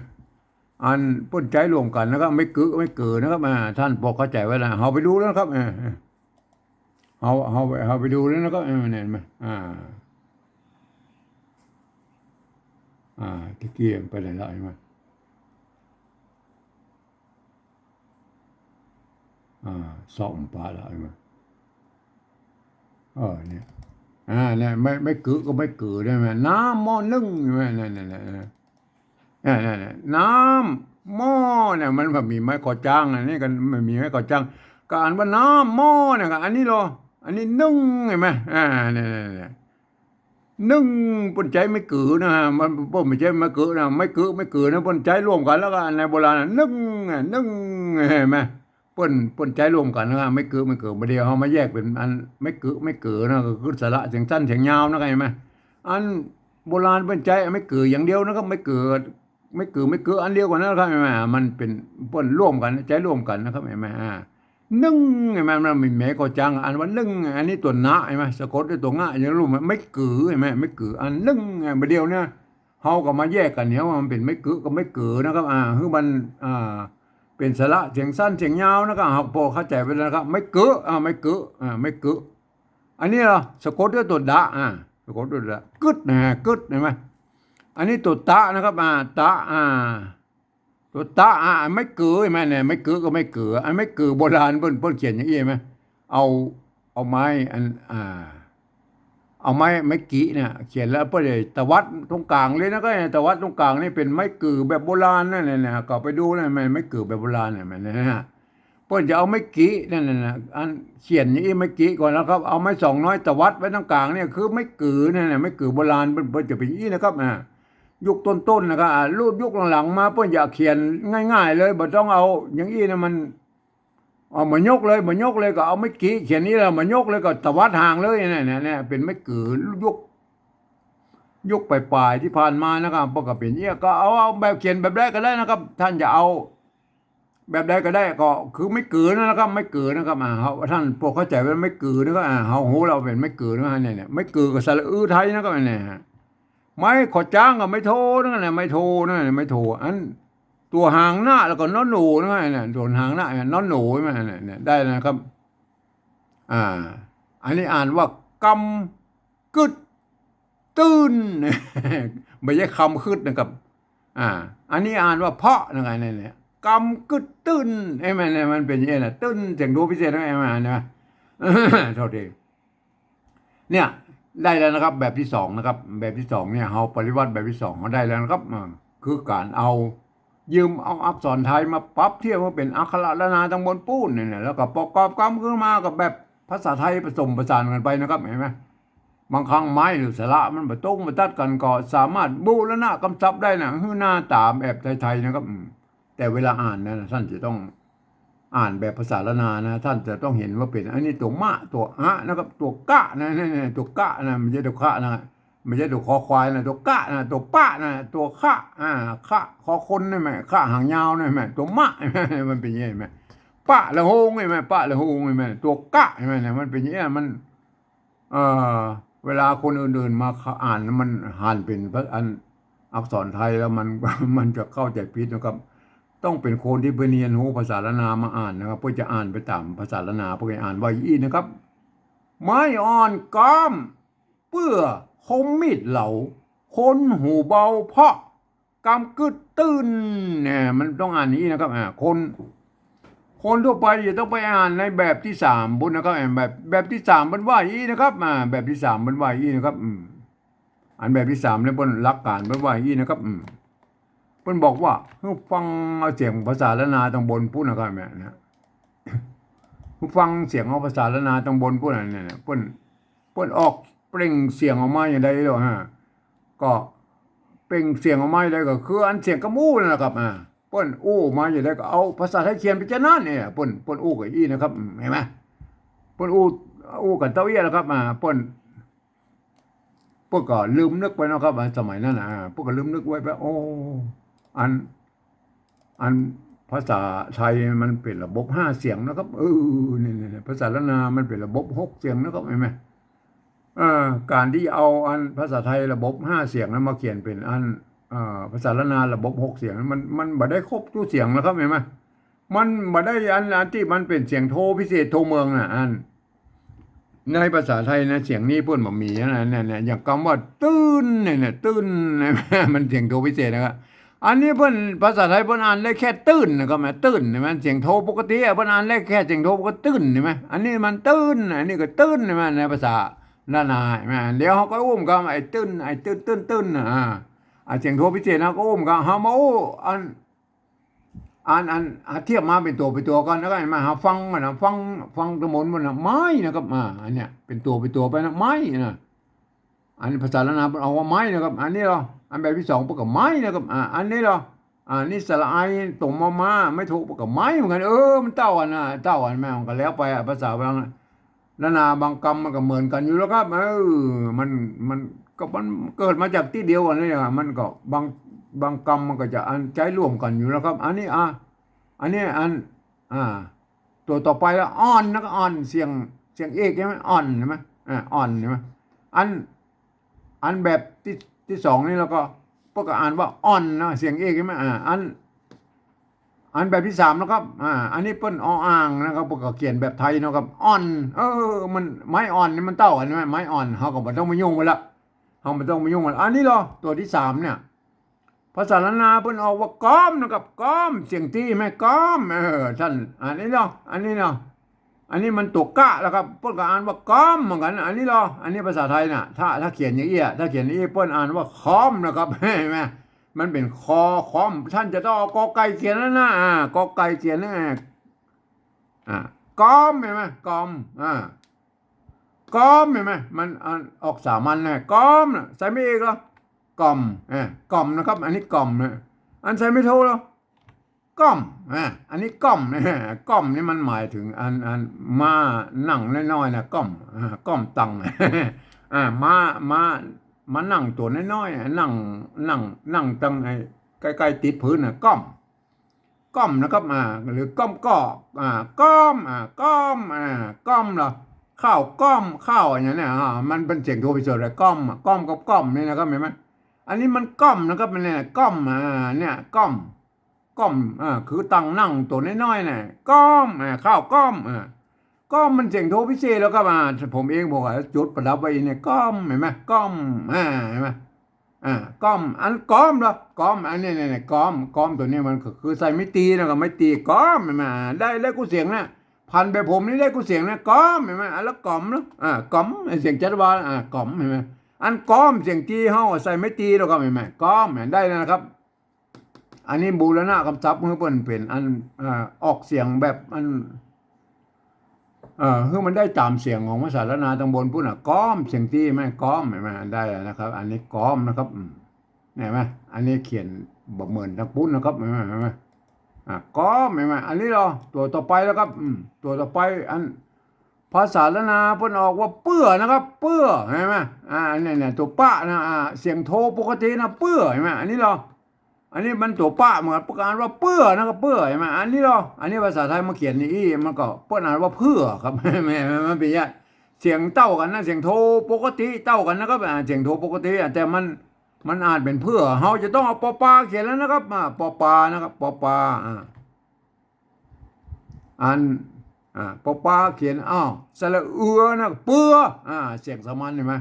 อันเปิ้นใจ๊ร่วมกั๋นนะครับ ไม้เก๋อก็ไม้เก๋อนะครับ อ่า ท่านพอเข้าใจ๋ไว้แล้ว เฮาไปดูแล้วนะครับ เออ เออ เฮา เฮา เฮาไปดูแล้วนะครับ เออ เนี่ย เห็นไหม อ่า อ่า ตะกี้มันไปไหนละ เห็นไหม อ่า เซาะมันปะละ เห็นไหม เออ เนี่ย อ่า เนี่ย ไม้ ไม้เก๋อก็ไม้เก๋อ ได้ไหม น้ำหม้อนึ่ง ใช่ไหม นั่น นั่น นั่น นั่น นั่น นั่น น้ำหม้อเนี่ย มันบ่มีไม้ก่อจ๊าง อันนี้ก็บ่มีไม้ก่อจ๊าง ก็อ่านว่าน้ำหม้อเนี่ย ก็อันนี้เหรอ อันนี้นึ่ง เห็นไหม อ่า เนี่ย เนี่ย เนี่ย นึ่ง เปิ้นใจ๊ไม้เก๋อนะ มัน เปิ้นบ่ใจ๊ไม้เก๋อนะ ไม้เก๋อ ไม้เก๋อนะ เปิ้นใจ๊ร่วมกั๋น แล้วก็ในโบราณน่ะ นึ่ง อ่ะ นึ่ง เห็นไหม เปิ้น เปิ้นใจ๊ร่วมกั๋นนะ ไม้เก๋อ ไม้เก๋อ บ่าเดี่ยวเฮามาแยกเป๋นอัน ไม้เก๋อ ไม้เก๋อนะ ก็คือสระเสียงสั้นเสียงยาวนะ เห็นไหม อันโบราณเปิ้นใจ๊ไม้เก๋ออย่างเดียวนะครับ ไม้เก๋อ ไม้เก๋อ ไม้เก๋อ อันเดียวกั๋นนะครับ เห็นไหม มันเป๋น เปิ้นร่วมกั๋น ใจ๊ร่วมกั๋นนะครับ เห็นไหม อ่า นึ่ง เห็นไหม มันมีไม้ก่อจ๊าง อันว่านึ่ง อันนี้ตั๋วนะ เห็นไหม สะกดด้วยตั๋วงะ อย่างรู้ไหม ไม้เก๋อ เห็นไหม ไม้เก๋อ อันนึ่ง อ่ะ บ่าเดี่ยวเนี่ย เฮาก็มาแยกกั๋นเนี่ย ว่ามันเป๋นไม้เก๋อกับไม้เก๋อนะครับ อ่า คือมัน อ่า เป๋นสระเสียงสั้นเสียงยาวนะครับ เฮาพอเข้าใจ๋ไปแล้วนะครับ ไม้เก๋อ อ่า ไม้เก๋อ อ่า ไม้เก๋อ อันนี้เหรอ สะกดด้วยตั๋วดะ อ่า สะกดด้วยดะ กึ๊ดนะ กึ๊ด เห็นไหม อันนี้ตั๋วตะนะครับ อ่า ตะ อ่า ตั๋วตะ อ่า ไม้เก๋อ เห็นไหมเนี่ย ไม้เก๋อกับไม้เก๋อ อันไม้เก๋อโบราณเปิ้น เปิ้นเขียนอย่างอี้ เห็นไหม เอา เอาไม้อัน อ่า เอาไม้ ไม้กิเนี่ย เขียนแล้วเปิ้นจะตวัดตรงก๋างเลยนะ ก็ตวัดตรงก๋างนี่เป๋นไม้เก๋อแบบโบราณนั่นแหละนะ ก็ไปดูนะ ไม้ ไม้เก๋อแบบโบราณเนี่ย มันนะฮะ เปิ้นจะเอาไม้กินั่นน่ะนะ อันเขียนอย่างอี้ ไม้กิก่อน แล้วก็เอาไม้สองน้อยตวัดไว้ตรงก๋างเนี่ย คือไม้เก๋อนั่นน่ะ ไม้เก๋อโบราณเปิ้น เปิ้นจะเป๋นอย่างอี้นะครับ อ่า ยุคต้นๆ นะครับ อ่า รูปยุคหลังๆ มาเปิ้นจะเขียนง่ายๆ เลย บ่ต้องเอาอย่างอี้นะ มัน เอาบ่ยกเลย บ่ยกเลย ก็เอาไม้กิเขียนนี่แหละ บ่ยกเลย ก็ตวัดห่างเลย เนี่ย เนี่ย เนี่ย เป๋นไม้เก๋อยุค ยุคป๋ายๆ ตี้ผ่านมานะครับ เปิ้นก็เป๋นอย่างอี้ ก็เอา เอาแบบเขียนแบบใดก็ได้นะครับ ท่านจะเอาแบบใดก็ได้ ก็คือไม้เก๋อนั่นนะครับ ไม้เก๋อนะครับ อ่า เฮา ท่านพอเข้าใจ๋ว่าไม้เก๋อนะครับ อ่า เฮาฮู้แล้วเป๋นไม้เก๋อนะ เนี่ย เนี่ย ไม้เก๋อก็สระอือไทยนะครับ เนี่ยฮะ ไม้ก่อจ๊างกับไม้โทนั่นน่ะ ไม้โทนั่นน่ะ ไม้โท อันตั๋วหางนะ แล้วก็นอหนูนะ เนี่ย ตั๋วหางนะ นอหนู เนี่ย เนี่ย ได้แล้วนะครับ อ่า อันนี้อ่านว่ากำกึ๊ดตื้น บ่ใจ้กำกึ๊ดนะครับ อ่า อันนี้อ่านว่าเพาะนะครับ เนี่ย เนี่ย กำกึ๊ดตื้น เอ๊ะ มัน มันเป๋นอย่างนี้นะ ตื้น เสียงโทพิเศษนะ เอ๊ะ มันนะ โทษที เนี่ย ได้แล้วนะครับ แบบตี้สองนะครับ แบบตี้สองเนี่ย เฮาปริวัติแบบตี้สองเฮาได้แล้วนะครับ อ่า คือก๋านเอา ยืมเอาอักษรไทยมาปรับเทียบหื้อเป๋นอักขระล้านนาตังบนปู๊นเนี่ยนะ แล้วก็ประกอบกำขึ้นมากับแบบภาษาไทยผสมผสานกั๋นไปนะครับ หันก่อ บางครั้งไม้หรือสระมันบ่ตรงบ่ตัดกั๋น ก็สามารถบูรณะกำศัพท์ได้นะ หื้อหน้าต๋าแบบไทยๆ นะครับ อืม แต่เวลาอ่านนะ ท่านจะต้องอ่านแบบภาษาล้านนานะ ท่านจะต้องหันว่าเป๋น อันนี้ตั๋วมะ ตั๋วอะนะครับ ตั๋วกะนะ เนี่ย เนี่ย ตั๋วกะนะ บ่ใจ้ตั๋วคะนะ บ่ใจ้ตั๋วคอควายนะ ตั๋วกะนะ ตั๋วปะนะ ตั๋วคะ อ่า คะ คอคนนี่แหม คะหางยาวนี่แหม ตั๋วมะ มันเป๋นอย่างนี้แหม ปะละโฮงนี่แหม ปะละโฮงนี่แหม ตั๋วกะ หันก่อ เนี่ย มันเป๋นอย่างนี้ มัน เอ่อ เวลาคนอื่นๆ มาอ่าน มันหันเป๋นอันอักษรไทยแล้วมัน มันจะเข้าใจ๋ผิดนะครับ ต้องเป๋นคนตี้ไปเฮียนฮู้ภาษาล้านนามาอ่านนะครับ เปื้อจะอ่านไปต๋ามภาษาล้านนา เปื้อจะอ่านว่าอี้นะครับ ไม้อ่อนก๊อม เปื้อคมมีดเหลา คนหูเบาเพราะกำกึ๊ดตื้น เนี่ย มันต้องอ่านอย่างนี้นะครับ อ่า คน คนทั่วไปจะต้องไปอ่านในแบบที่สามปุ้นนะครับ อ่า แบบ แบบที่สามเปิ้นว่าอย่างนี้นะครับ อ่า แบบที่สามเปิ้นว่าอย่างนี้นะครับ อืม อันแบบที่สามเนี่ยเปิ้นหลักการเปิ้นว่าอย่างนี้นะครับ อืม เปิ้นบอกว่า หื้อฟังเอาเสียงภาษาล้านนาตังบนปุ้นนะครับ เนี่ยนะ หื้อฟังเสียงเอาภาษาล้านนาตังบนปุ้นน่ะ เนี่ยนะ เปิ้น เปิ้นออกเปล่งเสียงออกมาอย่างใดเหรอฮะ ก็เปล่งเสียงออกมาอย่างใดก็คืออันเสียงกำอู้นั่นแหละครับ อ่า เปิ้นอู้มาอย่างใดก็เอาภาษาไทยเขียนไปจะนั้นเนี่ย เปิ้น เปิ้นอู้ก็อี้นะครับ อืม หันก่อ เปิ้นอู้ อู้กั๋นเต้าอี้แหละครับ อ่า เปิ้น เปิ้นก็ลืมนึกไปเนาะครับ อ่า สมัยนั้นน่ะ อ่า เปิ้นก็ลืมนึกไว้ไป โอ้ อัน อันภาษาไทยมันเป๋นระบบห้าเสียงนะครับ เออ นี่ๆๆ ภาษาล้านนามันเป๋นระบบหกเสียงนะครับ หันก่อ เอ่อ ก๋านตี้เอาอันภาษาไทยระบบห้าเสียงนั้นมาเขียนเป๋นอัน เอ่อ ภาษาล้านนาระบบหกเสียง มัน มันบ่ได้ครบกู้เสียงนะครับ หันก่อ มันบ่ได้อัน อันตี้มันเป๋นเสียงโทพิเศษโทเมืองน่ะ อัน ในภาษาไทยนะ เสียงนี้เปิ้นบ่มีนะ เนี่ยๆ อย่างกำว่าตื้นเนี่ยๆ ตื้นเนี่ย มันเสียงโทพิเศษนะครับ อันนี้เปิ้น ภาษาไทยเปิ้นอ่านได้แค่ตื้นนะครับ แหม ตื้น หันก่อ เสียงโทปกติอะ เปิ้นอ่านได้แค่เสียงโทปกติ ตื้น หันก่อ อันนี้มันตื้น อันนี้ก็ตื้น หันก่อ ในภาษาล้านนา หันก่อ เดี๋ยวเฮาก็อู้กำไอ้ตื้น ไอ้ตื้น ตื้น ตื้นน่ะ อ่า อ่า เสียงโทพิเศษเฮาก็อู้กำ เฮามาอู้อัน อัน อัน อ่า เทียบมาเป๋นตั๋ว เป๋นตั๋วก่อน แล้วก็หันก่อ หาฟังก่อนนะ ฟัง ฟังตะหมนมันนะ ไม้นะครับ อ่า อันเนี้ย เป๋นตั๋ว เป๋นตั๋วไปนะ ไม้นะ อันนี้ภาษาล้านนาเปิ้นออกว่าไม้นะครับ อันนี้เหรอ อันแบบที่สองเปิ้นก็ไม้นะครับ อ่า อันนี้เหรอ อ่า นี่สระไอตรงมอม้า ไม้โทเปิ้นก็ไม้เหมือนกั๋น เออ มันเต้ากั๋นนะ เต้ากั๋น แหม มันก็แล้วไปอะ ภาษาบาง ล้านนาบางกำมันก็เหมือนกั๋นอยู่แล้วครับ เออ มัน มันก็ มันเกิดมาจากตี้เดียวกั๋นเลยอะ มันก็บาง บางกำมันก็จะอันใจ๊ร่วมกั๋นอยู่แล้วครับ อันนี้ อ่ะ อันนี้อัน อ่า ตั๋วต่อไปละ อ่อนนะครับ อ่อน เสียง เสียงเอกใช่ไหม อ่อนใช่ไหม อ่า อ่อนใช่ไหม อัน อันแบบตี้ ตี้สองนี่แล้วก็ เปิ้นก็อ่านว่าอ่อนนะ เสียงเอกใช่ไหม อ่า อัน อันแบบตี้สามนะครับ อ่า อันนี้เปิ้นออ่างนะครับ เปิ้นก็เขียนแบบไทยเนาะครับ อ่อน เออ มัน ไม้อ่อนนี่มันเต้ากั๋นใช่ไหม ไม้อ่อน เฮาก็บ่ต้องมายุ่งมันละ เฮาบ่ต้องมายุ่งมัน อันนี้เหรอ ตั๋วตี้สามเนี่ย ภาษาล้านนาเปิ้นออกว่ากอมนะครับ กอม เสียงตี้แหม กอม เออ ท่าน อันนี้เนาะ อันนี้เนาะ อันนี้มันตั๋วกะแล้วครับ เปิ้นก็อ่านว่ากอมเหมือนกั๋น อันนี้เหรอ อันนี้ภาษาไทยน่ะ ถ้า ถ้าเขียนอย่างอี้อะ ถ้าเขียนอย่างอี้เปิ้นอ่านว่าคอมนะครับ หันก่อ มันเป๋นคอ คอม ท่านจะต้องเอากอไก่เขียนนะนะ อ่า กอไก่เขียนนะ อ่า กอม หันก่อ กอม อ่า กอม หันก่อ มัน อันออกสามัญนะ กอมน่ะ ใส่ไม้เอกเหรอ ก่อม เออ ก่อมนะครับ อันนี้ก่อมนะ อันใส่ไม้โทเหรอ ก่อม อ่ะ อันนี้ก่อมนะ ก่อมนี่มันหมายถึงอัน อันม้านั่งน้อยๆ นะ ก่อม อ่า ก่อมตัง อ่า ม้า ม้า ม้านั่งตั๋วน้อยๆ อ่ะ นั่ง นั่ง นั่งตังไอ้ใก้ๆ ติดพื้นน่ะ ก่อม ก่อมนะครับ อ่า หรือก้อมก้อ อ่า ก้อม อ่า ก้อม อ่า ก้อมเหรอ ข้าวก้อม ข้าวอย่างเนี้ย อ่า มันเป๋นเสียงโทพิเศษเลย ก้อม อ่ะ ก้อมกับก้อมนี่นะครับ หันก่อ อันนี้มันก่อมนะครับ มันเนี่ย ก่อม อ่า เนี่ย ก่อม ก่อม อ่า คือตังนั่งตั๋วน้อยๆ น่ะ ก่อม อ่า ข้าวก่อม อ่า ก่อมมันเสียงโทพิเศษแล้วครับ อ่า ผมเองผมก็จุดประดับไว้เนี่ย ก่อม หันก่อ ก่อม อ่า หันก่อ อ่า ก่อม อันก่อมเหรอ ก่อม อันนี้เนี่ย เนี่ย ก่อม ก่อมตั๋วนี้มันก็คือใส่ไม้ตีแล้วก็ไม้ตี ก่อม หันก่อ ได้ ได้กู้เสียงนะ พันแบบผมนี่ได้กู้เสียงนะ ก่อม หันก่อ อันละก่อมเนาะ อ่า ก่อม ไอ้เสียงจัดว่า อ่า ก่อม หันก่อ อันก่อมเสียงตี้เฮาใส่ไม้ตีแล้วก็ หันก่อ ก่อม หันก่อ ได้แล้วนะครับ อันนี้บูรณะกำศัพท์หื้อเปิ้นเป๋นอัน อ่า ออกเสียงแบบอัน เอ่อ หื้อมันได้ต๋ามเสียงของภาษาล้านนาตังบนปุ้นน่ะ ก่อม เสียงตี้แหม ก่อม หันก่อ ได้แล้วนะครับ อันนี้ก่อมนะครับ อืม หันก่อ อันนี้เขียนบ่เหมือนตังปุ้นนะครับ หันก่อ หันก่อ อ่ะ ก่อม หันก่อ อันนี้เหรอ ตั๋วต่อไปแล้วครับ อืม ตั๋วต่อไป อัน ภาษาล้านนาเปิ้นออกว่าเปื้อนะครับ เปื้อ หันก่อ อ่า เนี่ย เนี่ย ตั๋วปะนะ อ่า เสียงโทปกตินะ เปื้อ หันก่อ อันนี้เหรอ อันนี้มันตั๋วปะเหมือนประกาศว่าเปื้อนะครับ เปื้อ หันก่อ อันนี้เหรอ อันนี้ภาษาไทยมาเขียนอย่างอี้ มันก็เปิ้นอ่านว่าเพื่อครับ แหม มันเป๋นอย่าง เสียงเต้ากั๋นนะ เสียงโทปกติเต้ากั๋นนะครับ อ่า เสียงโทปกติ อ่ะ แต่มัน มันอ่านเป๋นเพื่อ เฮาจะต้องเอาปอปาเขียนแล้วนะครับ อ่า ปอปานะครับ ปอปา อ่า อัน อ่า ปอปาเขียน อ้าว สระเอือนะ เปือ อ่า เสียงสามัญหันก่อ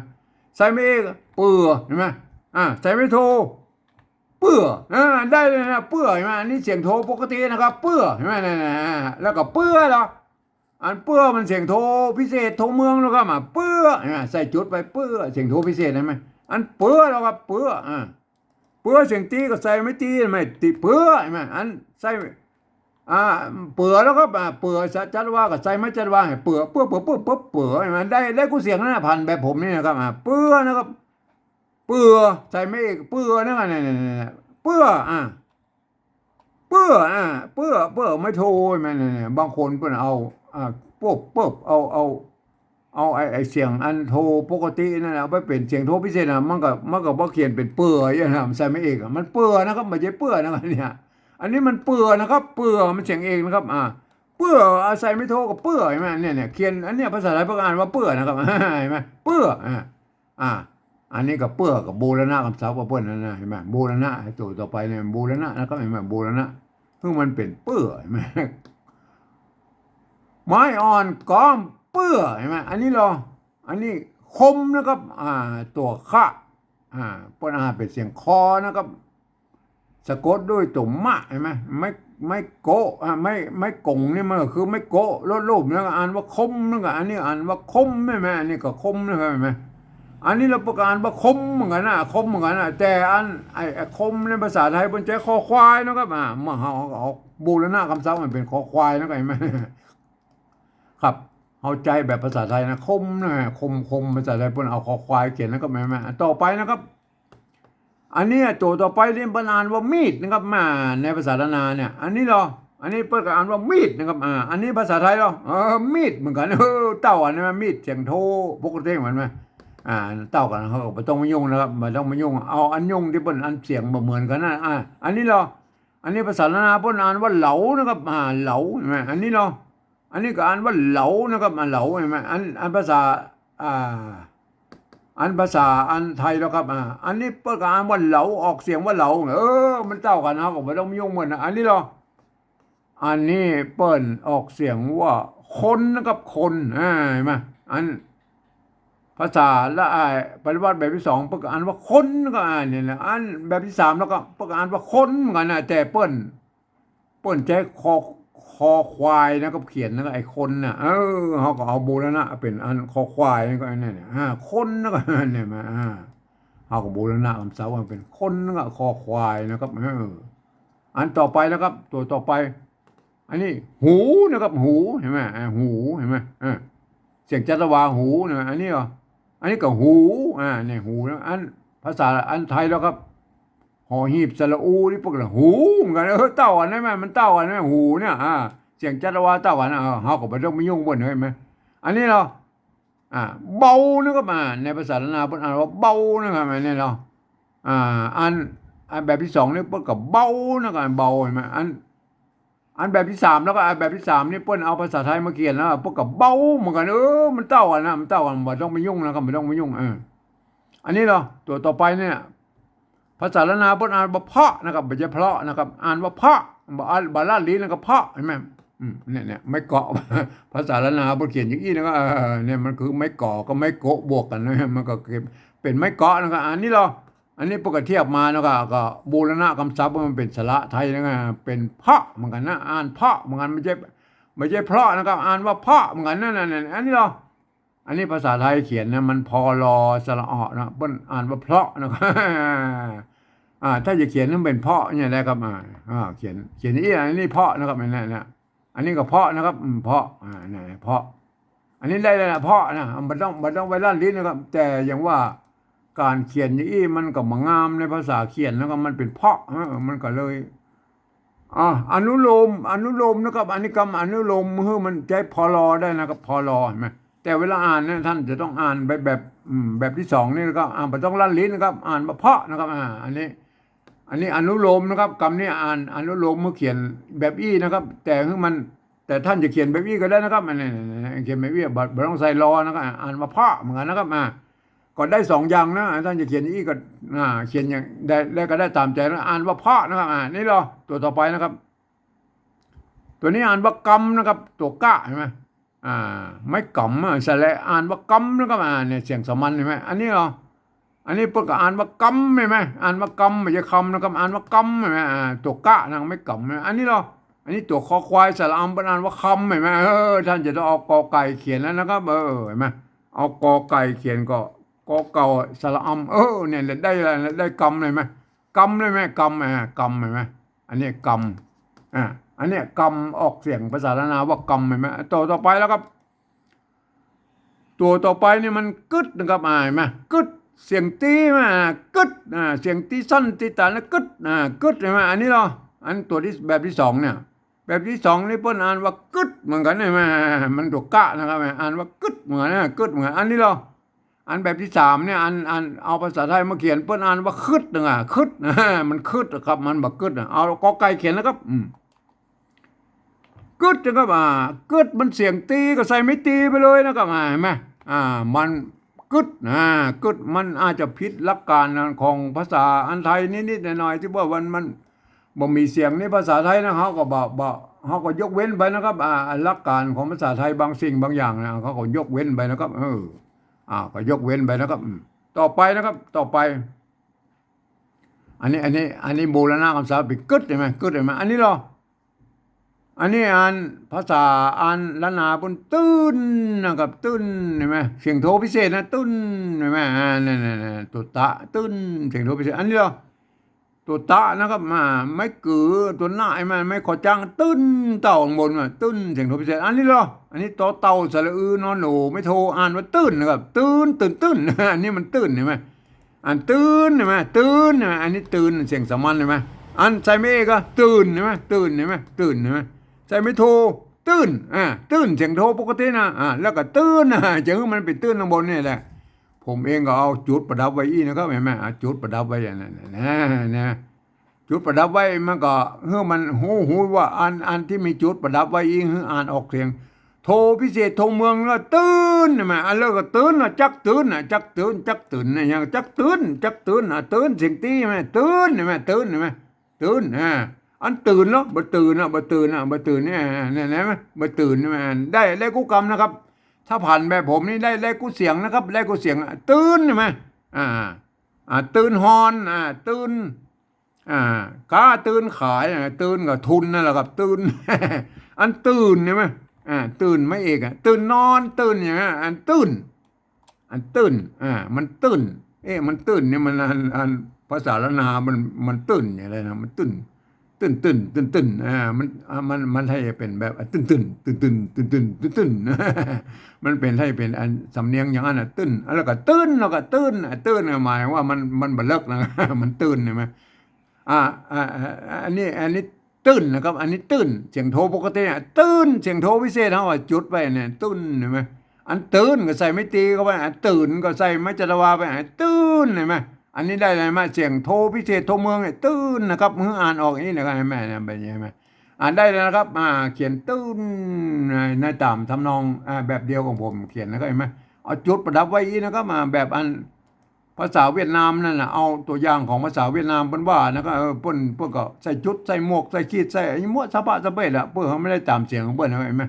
ใส่ไม้เอก เปือ หันก่อ อ่า ใส่ไม้โท เปื้อ อ่า ได้เลยนะ เปื้อ เห็นไหม อันนี้เสียงโทปกตินะครับ เปื้อ เห็นไหม นั่นน่ะ อ่า แล้วก็เปื้อเหรอ อันเปื้อมันเสียงโทพิเศษ โทเมืองนะครับ อ่า เปื้อ เห็นไหม ใส่จุดไป เปื้อ เสียงโทพิเศษ เห็นไหม อันเปื้อแล้วครับ เปื้อ อ่า เปื้อเสียงตี๋ก็ใส่ไม้ตี๋ ไม้ตี๋เปื้อ เห็นไหม อันใส่ อ่า เปื้อแล้วครับ อ่า เปื้อ สะ จัดว่าก็ใส่ไม้จัดว่า เปื้อ เปื้อ เปื้อ เปื้อ เปื้อ เปื้อ เห็นไหม ได้ ได้กู้เสียงนั่นน่ะ พันแบบผมนี่นะครับ อ่า เปื้อนะครับ เปื้อ ใส่ไม้เอก เปื้อ นั่นน่ะ เนี่ย เนี่ย เนี่ย เปื้อ อ่า เปื้อ อ่า เปื้อ เปื้อ ไม้โท แม่นเนี่ย บางคนเปิ้นเอา อ่า เปิ้บ เปิ้บ เอา เอา เอาไอ้ ไอ้เสียงอันโทปกตินั่นน่ะ เอาไปเป๋นเสียงโทพิเศษน่ะ มันก็ มันก็บ่เขียนเป๋นเปื้ออย่างนั้น มันใส่ไม้เอกอะ มันเปื้อนะครับ บ่ใจ้เปื้อนะครับ เนี่ย อันนี้มันเปื้อนะครับ เปื้อ มันเสียงเอกนะครับ อ่า เปื้อ เอาใส่ไม้โทก็เปื้อ เห็นไหม เนี่ย เนี่ย เขียน อันเนี้ยภาษาไทยเปิ้นอ่านว่าเปื้อนะครับ เห็นไหม เปื้อ อ่า อ่า อันนี้ก็เปื้อกับบูรณะกำศัพท์ว่าเปิ้นนั่นนะ เห็นไหม บูรณะ ไอ้ตั๋วต่อไปเนี่ยบูรณะนะครับ เห็นไหม บูรณะ คือมันเป๋นเปื้อ เห็นไหม ไม้อ่อนก๊อมเปื้อ เห็นไหม อันนี้เหรอ อันนี้คมนะครับ อ่า ตั๋วคะ อ่า เปิ้นอ่านเป๋นเสียงคอนะครับ สะกดด้วยตั๋วมะ เห็นไหม ไม้ ไม้โกะ อ่า ไม้ ไม้กงนี่มันก็คือไม้โกะ ลดรูป แล้วก็อ่านว่าคม นั่นก็ อันนี้อ่านว่าคม ใช่ไหม อันนี้ก็คมนะครับ เห็นไหม อันนี้ลาวเปิ้นก็อ่านว่าคมเหมือนกั๋นนะ คมเหมือนกั๋นนะ แต่อัน ไอ้ ไอ้คมในภาษาไทยเปิ้นใจ๊คอควายนะครับ อ่า เมื่อเฮาเอาบูรณะกำศัพท์มันเป๋นคอควายนะครับ เห็นไหม ครับ เฮาใจ๊แบบภาษาไทยนะ คมนะ คม คม ภาษาไทยเปิ้นเอาคอควายเขียนนะครับ เห็นไหม อันต่อไปนะครับ อันเนี้ยตั๋วต่อไปนี่เปิ้นอ่านว่ามีดนะครับ มา ในภาษาล้านนาเนี่ย อันนี้เหรอ อันนี้เปิ้นก็อ่านว่ามีดนะครับ อ่า อันนี้ภาษาไทยเหรอ เออ มีดเหมือนกั๋น เออ เต้ากั๋นนะ มีด เสียงโทปกติเหมือนกั๋น อ่า เต้ากั๋น เฮาก็บ่ต้องมายุ่งนะครับ บ่ต้องมายุ่ง เอาอันยุ่งตี้เปิ้นอันเสียงบ่เหมือนกั๋นนะ อ่า อันนี้เหรอ อันนี้ภาษาล้านนาเปิ้นอ่านว่าเหลานะครับ อ่า เหลา เห็นไหม อันนี้เหรอ อันนี้ก็อ่านว่าเหลานะครับ อ่า เหลา เห็นไหม อัน อันภาษา อ่า อันภาษาอันไทยแล้วครับ อ่า อันนี้เปิ้นก็อ่านว่าเหลา ออกเสียงว่าเหลา เออ มันเต้ากั๋น เฮาก็บ่ต้องมายุ่งมันนะ อันนี้เหรอ อันนี้เปิ้นออกเสียงว่าคนนะครับ คน อ่า เห็นไหม อันภาษาละ อ่า ปริวรรตแบบตี้สอง เปิ้นก็อ่านว่าคนก็ อ่า เนี่ยนะ อันแบบตี้สามแล้วก็เปิ้นก็อ่านว่าคนเหมือนกั๋นนะ แต่เปิ้น เปิ้นใจ๊คอ คอควายนะครับ เขียนนะครับ ไอ้คนน่ะ เออ เฮาก็เอาบูรณะเป๋นอันคอควายนั่นก็อันนั้นน่ะ อ่า คนนั่นก็อันนั้นมา อ่า เฮาก็บูรณะกำศัพท์ว่าเป๋นคนนั่นก็คอควายนะครับ เออ อันต่อไปนะครับ ตั๋วต่อไป อันนี้หูนะครับ หู เห็นไหม อ่า หู เห็นไหม อ่า เสียงจัตวา หูนะ อันนี้เหรอ อันนี้ก็หู อ่า เนี่ย หูนะ อันภาษาอันไทยแล้วครับ หอหีบสระอูนี่เปิ้นก็หูเหมือนกั๋น เออ เต้ากั๋นได้ไหม มันเต้ากั๋นไหม หูเนี่ย อ่า เสียงจัตวาเต้ากั๋นนะ เออ เฮาก็บ่ต้องมายุ่งเปิ้น เห็นไหม อันนี้เหรอ อ่า เบานะครับ อ่า ในภาษาล้านนาเปิ้นอ่านว่าเบานะครับ อันนี้เหรอ อ่า อัน อันแบบตี้สองนี่เปิ้นก็เบานะครับ เบา เห็นไหม อัน อันแบบตี้สามแล้วก็ อันแบบตี้สามนี่เปิ้นเอาภาษาไทยมาเขียนแล้ว เปิ้นก็เบาเหมือนกั๋น เออ มันเต้ากั๋นนะ มันเต้ากั๋น บ่ต้องมายุ่งนะครับ บ่ต้องมายุ่ง เออ อันนี้เหรอ ตั๋วต่อไปเนี่ย ภาษาล้านนาเปิ้นอ่านว่าเพาะนะครับ บ่ใจ้เพราะนะครับ อ่านว่าเพาะ บ่อ่าน บ่ลั่นลิ้นนะครับ เพาะ เห็นไหม อืม เนี่ย เนี่ย ไม้เกาะ ภาษาล้านนาเปิ้นเขียนอย่างอี้นะครับ เออ เนี่ย มันคือไม้เกาะกับไม้โกะบวกกั๋นนะ มันก็เป๋นไม้เกาะนะครับ อันนี้เหรอ อันนี้เปิ้นก็เทียบมานะครับ ก็บูรณะกำศัพท์มันเป๋นสระไทยนะครับ เป๋นเพาะเหมือนกั๋นนะ อ่านเพาะเหมือนกั๋น บ่ใจ้ บ่ใจ้เพราะนะครับ อ่านว่าเพาะเหมือนกั๋น นั่นน่ะ อันนี้เหรอ อันนี้ภาษาไทยเขียนนะ มัน พอ ลอ สระ ออ นะ เปิ้นอ่านว่าเพราะนะครับ อ่า ถ้าจะเขียนให้มันเป๋นเพาะเนี่ยแหละครับ อ่า อ่า เขียน เขียนอย่างอี้ อันนี้เพาะนะครับ เนี่ย เนี่ย อันนี้ก็เพาะนะครับ อืม เพาะ อ่า เนี่ย เพาะ อันนี้ได้แล้วนะ เพาะนะ บ่ต้อง บ่ต้องไปลั่นลิ้นนะครับ แต่อย่างว่าก๋านเขียนอย่างอี้มันก็บ่งามในภาษาเขียนนะครับ มันเป๋นเพาะ เออ มันก็เลย อ่า อนุโลม อนุโลมนะครับ อันนี้กำอนุโลม หื้อมันใจ๊ พอ ลอ ได้นะครับ พอ ลอ เห็นไหม แต่เวลาอ่านเนี่ย ท่านจะต้องอ่านแบบ แบบ อืม แบบตี้สองนี่นะครับ อ่านบ่ต้องลั่นลิ้นนะครับ อ่านว่าเพาะนะครับ อ่า อันนี้ อันนี้อนุโลมนะครับ กำนี้อ่านอนุโลม หื้อเขียนแบบอี้นะครับ แต่หื้อมัน แต่ท่านจะเขียนแบบอี้ก็ได้นะครับ อันนี้ เขียนแบบอี้ บ่ บ่ต้องใส่ ลอ นะครับ อ่านว่าเพาะเหมือนกั๋นนะครับ อ่า ก็ได้สองอย่างนะ ท่านจะเขียนอย่างอี้ก็ อ่า เขียนอย่างใด ใดก็ได้ต๋ามใจ๋นะ อ่านว่าเพาะนะครับ อ่า นี่เหรอ ตั๋วต่อไปนะครับ ตั๋วนี้อ่านว่ากำนะครับ ตั๋วกะ เห็นไหม อ่า ไม้กำ อ่า สระ อ่านว่ากำนะครับ อ่า เนี่ย เสียงสามัญ เห็นไหม อันนี้เหรอ อันนี้เปิ้นก็อ่านว่ากำ หันก่อ อ่านว่ากำ บ่ใจ้คำนะครับ อ่านว่ากำ หันก่อ อ่า ตั๋วกะนะ ไม่กำ หันก่อ อันนี้ลอ อันนี้ตั๋วคอควายสระอำ เปิ้นอ่านว่ากำ หันก่อ เออ ต้านจะต้องเอากอไก่เขียนแล้วนะครับ เออ หันก่อ เอากอไก่เขียนก็ กอเก่าสระอำ เออ เนี่ยแหละ ได้แล้ว ได้กำ หันก่อ กำ หันก่อ กำ อ่า กำ หันก่อ อันนี้กำ อ่า อันนี้กำออกเสียงภาษาล้านนาว่ากำ หันก่อ ตั๋วต่อไปแล้วครับ ตั๋วต่อไปนี่มันกึ๊ดนะครับ อ่า หันก่อ กึ๊ด เสียงตี๋ หันก่อ กึ๊ด อ่า เสียงตี๋สั้นตี๋ตานนะ กึ๊ด อ่า กึ๊ด หันก่อ อันนี้ลอ อันตั๋วตี้ แบบตี้สองเนี่ย แบบตี้สองนี่เปิ้นอ่านว่ากึ๊ดเหมือนกั๋น หันก่อ มันตั๋วกะนะครับ อ่านว่ากึ๊ดเหมือนกั๋นนะ กึ๊ดเหมือนกั๋น อันนี้ลอ อันแบบตี้สามเนี่ย อัน อันเอาภาษาไทยมาเขียน เปิ้นอ่านว่าคึด หันก่อ คึด มันคึดอะครับ มันบ่กึ๊ดอะ เอากอไก่เขียนนะครับ อืม กึ๊ดนะครับ อ่า กึ๊ดมันเสียงตี๋ ก็ใส่ไม้ตี๋ไปเลยนะครับ อ่า หันก่อ อ่า มันกึ๊ด อ่า กึ๊ด มันอาจจะผิดหลักการของภาษาอันไทยนิดๆ หน่อยๆ ตี้ว่ามัน มันบ่มีเสียงในภาษาไทยนะ เฮาก็บ่ บ่ เฮาก็ยกเว้นไปนะครับ อ่า หลักการของภาษาไทยบางสิ่งบางอย่างนะ เขาก็ยกเว้นไปนะครับ เออ อ่า ก็ยกเว้นไปนะครับ อืม ต่อไปนะครับ ต่อไป อันนี้ อันนี้ อันนี้บูรณะกำศัพท์ เป๋นกึ๊ด หันก่อ กึ๊ด หันก่อ อันนี้ลอ อันนี้อ่านภาษาอันล้านนาเปิ้นตื่นนะครับ ตื่น หันก่อ เสียงโทพิเศษนะ ตื่น หันก่อ อ่า นั่นๆๆ ตั๋วตะ ตื่น เสียงโทพิเศษ อันนี้ลอ ตั๋วตะนะครับ มา ไม้กือ ตั๋วหน้า ไอ้มัน ไม้ขอจ้าง ตื่น เต่าข้างบนมา ตื่น เสียงโทพิเศษ อันนี้ลอ อันนี้ตอเต่าสระอือนอนหนู ไม้โท อ่านว่าตื่นนะครับ ตื่น ตื่น ตื่น อันนี้มันตื่น หันก่อ อันตื่น หันก่อ ตื่น หันก่อ อันนี้ตื่น เสียงสามัญ หันก่อ อันใส่ไม้เอกก็ตื่น หันก่อ ตื่น หันก่อ ตื่น หันก่อ ใส่ไม้โท ตื่น อ่า ตื่น เสียงโทปกตินะ อ่า แล้วก็ตื่น อ่า จะหื้อมันเป๋นตื่นข้างบนนี่แหละ ผมเองก็เอาจุดประดับไว้อี้นะครับ หันก่อ อ่า จุดประดับไว้อย่างนั้นนะ นะ จุดประดับไว้มันก็หื้อมันฮู้ ฮู้ว่าอัน อันตี้มีจุดประดับไว้อี้ หื้ออ่านออกเสียง โทพิเศษโทเมืองก็ตื่น หันก่อ อันเลิกก็ตื่นนะ จักตื่นนะ จักตื่น จักตื่นนะ อย่างจักตื่น จักตื่นนะ ตื่น เสียงตี๋ หันก่อ ตื่น หันก่อ ตื่น หันก่อ ตื่น อ่า อันตื่นลอ บ่ตื่นนะ บ่ตื่นนะ บ่ตื่นเนี่ย อ่า เนี่ย หันก่อ บ่ตื่น หันก่อ ได้ ได้กู้กำนะครับ ถ้าผันแบบผมนี่ได้ ได้กู้เสียงนะครับ ได้กู้เสียง อ่ะ ตื่น หันก่อ อ่า อ่า ตื่นฮอน อ่า ตื่น อ่า ค้าตื่นขาย อ่า ตื่นก็ทุนนั่นแหละครับ ตื่น อันตื่น หันก่อ อ่า ตื่นไม้เอกอะ ตื่นนอน ตื่นอย่างเงี้ย อันตื่น อันตื่น อ่า มันตื่น เอ๊ะ มันตื่นนี่มันอัน อันภาษาล้านนามัน มันตื่นอย่างไรนะ มันตื่น ตื่น ตื่น ตื่น ตื่น อ่า มัน อ่า มัน มันให้เป๋นแบบ อ่ะ ตื่น ตื่น ตื่น ตื่น ตื่น ตื่น ตื่น ตื่น มันเป๋นให้เป๋นอันสำเนียงอย่างนั้นน่ะ ตื่น แล้วก็ตื่น แล้วก็ตื่น อ่ะ ตื่นน่ะหมายว่ามัน มันบ่เลิกนะ มันตื่น หันก่อ อ่า อ่า อ่า อันนี้ อันนี้ตื่นนะครับ อันนี้ตื่น เสียงโทปกติอะ ตื่น เสียงโทพิเศษเฮาอะจุดไว้เนี่ย ตื่น หันก่อ อันตื่นก็ใส่ไม้ตี๋เข้าไป อันตื่นก็ใส่ไม้จัตวาไป อันตื่น หันก่อ อันนี้ได้เลยมา เสียงโทพิเศษโทเมืองเนี่ย ตื่นนะครับ หื้ออ่านออกอย่างนี้นะครับ หันก่อ หันก่อ อ่านได้แล้วนะครับ อ่า เขียนตื่น ใน ในต๋ามทำนอง อ่า แบบเดียวของผมเขียนนะครับ หันก่อ เอาจุดประดับไว้อี้นะครับ อ่า แบบอัน ภาษาเวียดนามนั่นน่ะ เอาตั๋วอย่างของภาษาเวียดนามเปิ้นว่านะ ก็ เออ เปิ้น เปิ้นก็ใส่จุด ใส่หมวก ใส่ขีด ใส่ไอ้มั่วสะพะสะเปะแหละ เปิ้นเฮาบ่ได้ต๋ามเสียงของเปิ้นนะ หันก่อ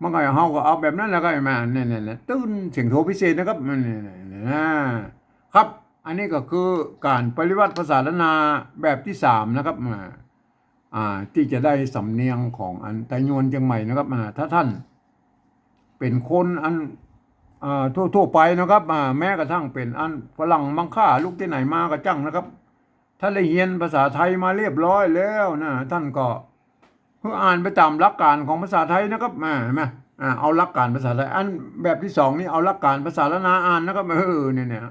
มันก็ เฮาก็เอาแบบนั้นแหละครับ หันก่อ เนี่ย เนี่ย เนี่ย ตื่น เสียงโทพิเศษนะครับ เนี่ย เนี่ย เนี่ย เนี่ย ครับ อันนี้ก็คือก๋านปริวรรตภาษาล้านนาแบบตี้สามนะครับ อ่า อ่า ตี้จะได้สำเนียงของอันไตยวนเจียงใหม่นะครับ อ่า ถ้าต้านเป๋นคนอัน อ่า ทั่วๆ ไปนะครับ อ่า แม้กระทั่งเป๋นอันฝรั่งมังค่า ลุกตี้ไหนมาก็จ้างนะครับ ถ้าได้เฮียนภาษาไทยมาเรียบร้อยแล้วนะ ต้านก็หื้ออ่านไปต๋ามหลักก๋านของภาษาไทยนะครับ อ่า หันก่อ อ่า เอาหลักก๋านภาษาไทย อันแบบตี้สองนี่เอาหลักก๋านภาษาล้านนาอ่านนะครับ เออ เนี่ย เนี่ย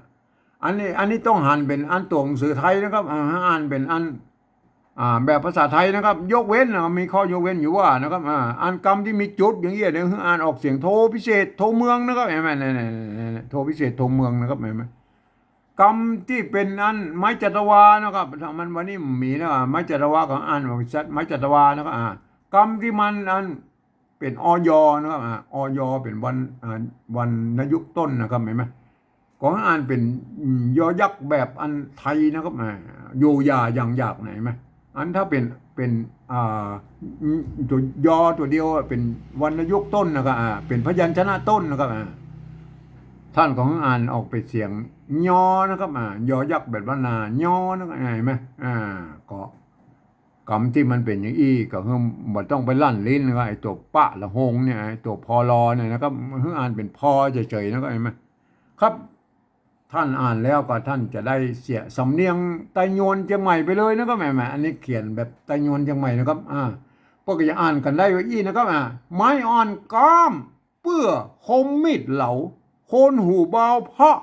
อันนี้ อันนี้ต้องหันเป๋นอันตั๋วหนังสือไทยนะครับ อ่า อ่านเป๋นอัน อ่า แบบภาษาไทยนะครับ ยกเว้นนะ มีข้อยกเว้นอยู่ว่านะครับ อ่า อันกำตี้มีจุดอย่างเงี้ยเนี่ย หื้ออ่านออกเสียงโทพิเศษโทเมืองนะครับ หันก่อ เนี่ย เนี่ย เนี่ย เนี่ย โทพิเศษโทเมืองนะครับ หันก่อ กำตี้เป๋นอันไม้จัตวานะครับ ถ้ามันวันนี้มีนะ ไม้จัตวาก็อ่านว่าไม้จัตวานะครับ อ่า กำตี้มันอัน เป๋น อย นะครับ อ่า อย เป๋นวรรณ อ่า วรรณยุกต์ต้นนะครับ หันก่อ ก็อ่านเป๋น อืม ยอยักษ์แบบอันไทยนะครับ อ่า อยู่อย่าอย่างอยากนะ หันก่อ อันถ้าเป๋น เป๋น อ่า อืม ตั๋ว ยอ ตั๋วเดียวอะ เป๋นวรรณยุกต์ต้นนะครับ อ่า เป๋นพยัญชนะต้นนะครับ อ่า ต้านก็หื้ออ่านออกเป๋นเสียง ยอ นะครับ อ่า ยอยักษ์แบบล้านนา ยอ นะครับ เห็นไหม อ่า ก็ กำตี้มันเป๋นอย่างอี้ก็คือบ่ต้องไปลั่นลิ้นนะครับ ไอ้ตั๋วปะละหงเนี่ย ไอ้ตั๋ว พอลอ เนี่ยนะครับ หื้ออ่านเป๋น พอ เฉยๆ นะครับ เห็นไหม ครับ ต้านอ่านแล้วก็ต้านจะได้เสียสำเนียงไตยวนเจียงใหม่ไปเลยนะครับ แหมๆ อันนี้เขียนแบบไตยวนเจียงใหม่นะครับ อ่า เปิ้นก็จะอ่านกั๋นได้ว่าอี้นะครับ อ่า ไม้อ่อนก๊อม เปื้อคมมีดเหลา คนหูเบาเพาะ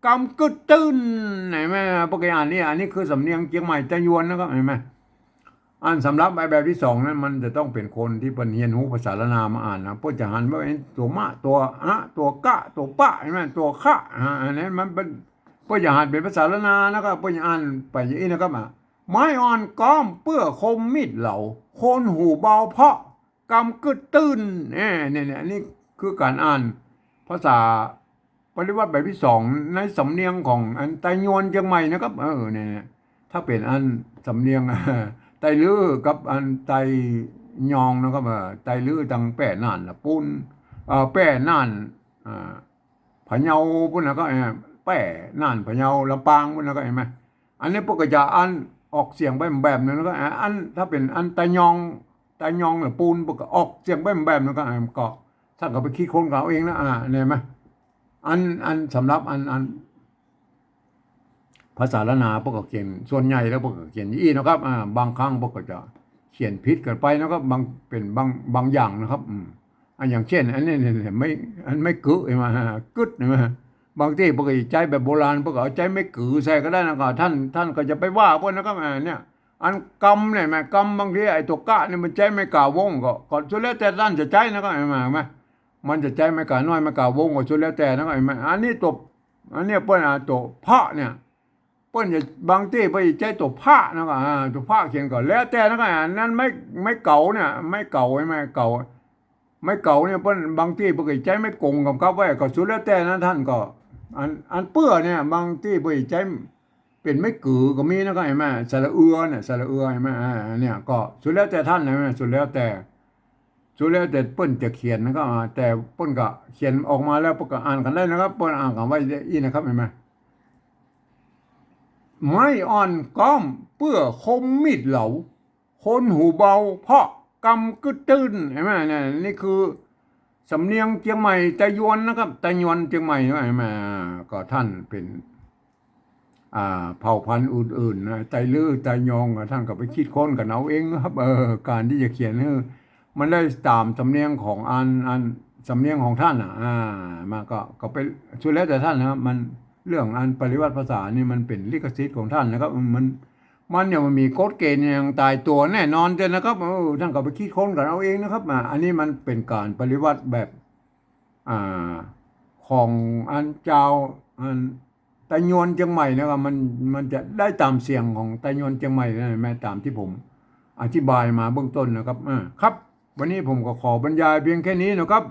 กำกึ๊ดตื้น เห็นไหม เปิ้นก็อ่านนี่ อันนี้คือสำเนียงเจียงใหม่ไตยวนนะครับ เห็นไหม อันสำหรับไอ้แบบตี้สองนั้น มันจะต้องเป๋นคนตี้เปิ้นเฮียนฮู้ภาษาล้านนามาอ่านนะ เปิ้นจะหันว่าเป๋นตั๋วมะ ตั๋วอะ ตั๋วกะ ตั๋วปะ เห็นไหม ตั๋วคะ อ่า อันนั้นมันเป๋น เปิ้นจะหันเป๋นภาษาล้านนานะครับ เปิ้นจะอ่านไปอย่างอี้นะครับ อ่ะ ไม้อ่อนก๊อม เปื้อคมมีดเหลา คนหูเบาเพาะกำกึ๊ดตื้น เอ้ย เนี่ยๆ อันนี้คือก๋านอ่านภาษาปริวรรตแบบตี้สอง ในสำเนียงของอันไตยวนเจียงใหม่นะครับ เออ เนี่ยๆ ถ้าเป๋นอันสำเนียง ไตลื้อกับอันไตยองนะครับ เออ ไตลื้อตางแป้น่านละปูน เอ่อ แป้น่าน อ่า พะเยาปู้นนะก็ เอ่อ แป้น่าน พะเยา ลำปางปู้นนะก็ เห็นไหม อันนี้เปิ้นก็จะอ่านออกเสียงไปแบบนึ่งนะก็ อ่า อันถ้าเป๋นอันไตยอง ไตยองละปูนเปิ้นก็ออกเสียงไปแบบนึ่งก็ อ่า ก็ต้านก็ไปคิดค้นกั๋นเอาเองนะ อ่า เห็นไหม อัน อันสำหรับอัน อัน ภาษาล้านนาเปิ้นก็เขียน ส่วนใหญ่แล้วเปิ้นก็เขียนอี้นะครับ อ่า บางครั้งเปิ้นก็จะเขียนผิดกั๋นไปนะครับ บาง เป๋นบาง บางอย่างนะครับ อืม อ่ะ อย่างเช่น อันนี้เนี่ย ไม้ อันไม้กึ๊ด เห็นไหม กึ๊ด เห็นไหม บางตี้เปิ้นก็ใจ๊แบบโบราณ เปิ้นก็เอาใจ๊ไม้กึ๊ดใส่ก็ได้นะ ก็ต้าน ต้านก็อย่าไปว่าเปิ้นนะครับ อ่า เนี่ย อันกำเนี่ย แหม กำ บางทีไอ้ตั๋วกะเนี่ยมันใจ๊ไม้ก๋าวงก็ ก็สุดแล้วแต่ต้านจะใจ๊นะครับ เห็นไหม เห็นไหม มันจะใจ๊ไม้ก๋าน้อย ไม้ก๋าวงก็สุดแล้วแต่นะครับ เห็นไหม อันนี้ตั๋ว อันเนี้ยเปิ้น อ่า ตั๋วพะเนี่ย เปิ้นจะ บางตี้เปิ้นจะใจ๊ตั๋วพะนะก็ อ่า ตั๋วพะเขียนก็แล้วแต่นะก็ อันนั้นไม้ ไม้เก๋าเนี่ย ไม้เก๋า ไม้เก๋า ไม้เก๋าเนี่ยเปิ้น บางตี้เปิ้นก็ใจ๊ไม้ก๋งกำกับไว้ ก็สุดแล้วแต่นะ ต้านก็ อัน อันเปื้อเนี่ย บางตี้เปิ้นใจ๊เป๋นไม้กึ๊ดก็มีนะก็ เห็นไหม สระเอือเนี่ย สระเอือ เห็นไหม อ่า เนี่ย ก็สุดแล้วแต่ต้านนะ สุดแล้วแต่ สุดแล้วแต่เปิ้นจะเขียนนะครับ อ่า แต่เปิ้นก็เขียนออกมาแล้วเปิ้นก็อ่านกั๋นได้นะครับ เปิ้นอ่านกั๋นไว้อี้นะครับ เห็นไหม ไม้อ่อนก๊อม เปื้อคมมีดเหลา คนหูเบาเพาะกำกึ๊ดตื้น เห็นไหม เนี่ย นี่คือสำเนียงเจียงใหม่ไตยวนนะครับ ไตยวนเจียงใหม่นะ เห็นไหม อ่า ก็ต้านเป๋น อ่า เผ่าพันธุ์อื่นๆ นะ ไตลื้อ ไตยอง อ่ะ ต้านก็ไปคิดค้นกั๋นเอาเองนะครับ เออ ก๋านตี้จะเขียนหื้อมันได้ต๋ามสำเนียงของอัน อันสำเนียงของต้านน่ะ อ่า มาก็ ก็ไป สุดแล้วแต่ต้านนะครับ มัน เรื่องอันปริวรรตภาษานี่มันเป๋นลิขสิทธิ์ของต้านนะครับ มัน มันเนี่ยมันมีกฎเกณฑ์อย่างต๋ายตั๋วแน่นอนเต้านะครับ เออ ต้านก็ไปคิดค้นกั๋นเอาเองนะครับ อ่า อันนี้มันเป๋นก๋านปริวรรตแบบ อ่า ของอันจาว อันไตยวนเจียงใหม่นะครับ มัน มันจะได้ต๋ามเสียงของไตยวนเจียงใหม่นะ แม้ต๋ามตี้ผมอธิบายมาเบื้องต้นนะครับ อ่า ครับ วันนี้ผมก็ขอบรรยายเพียงแค่นี้นะครับ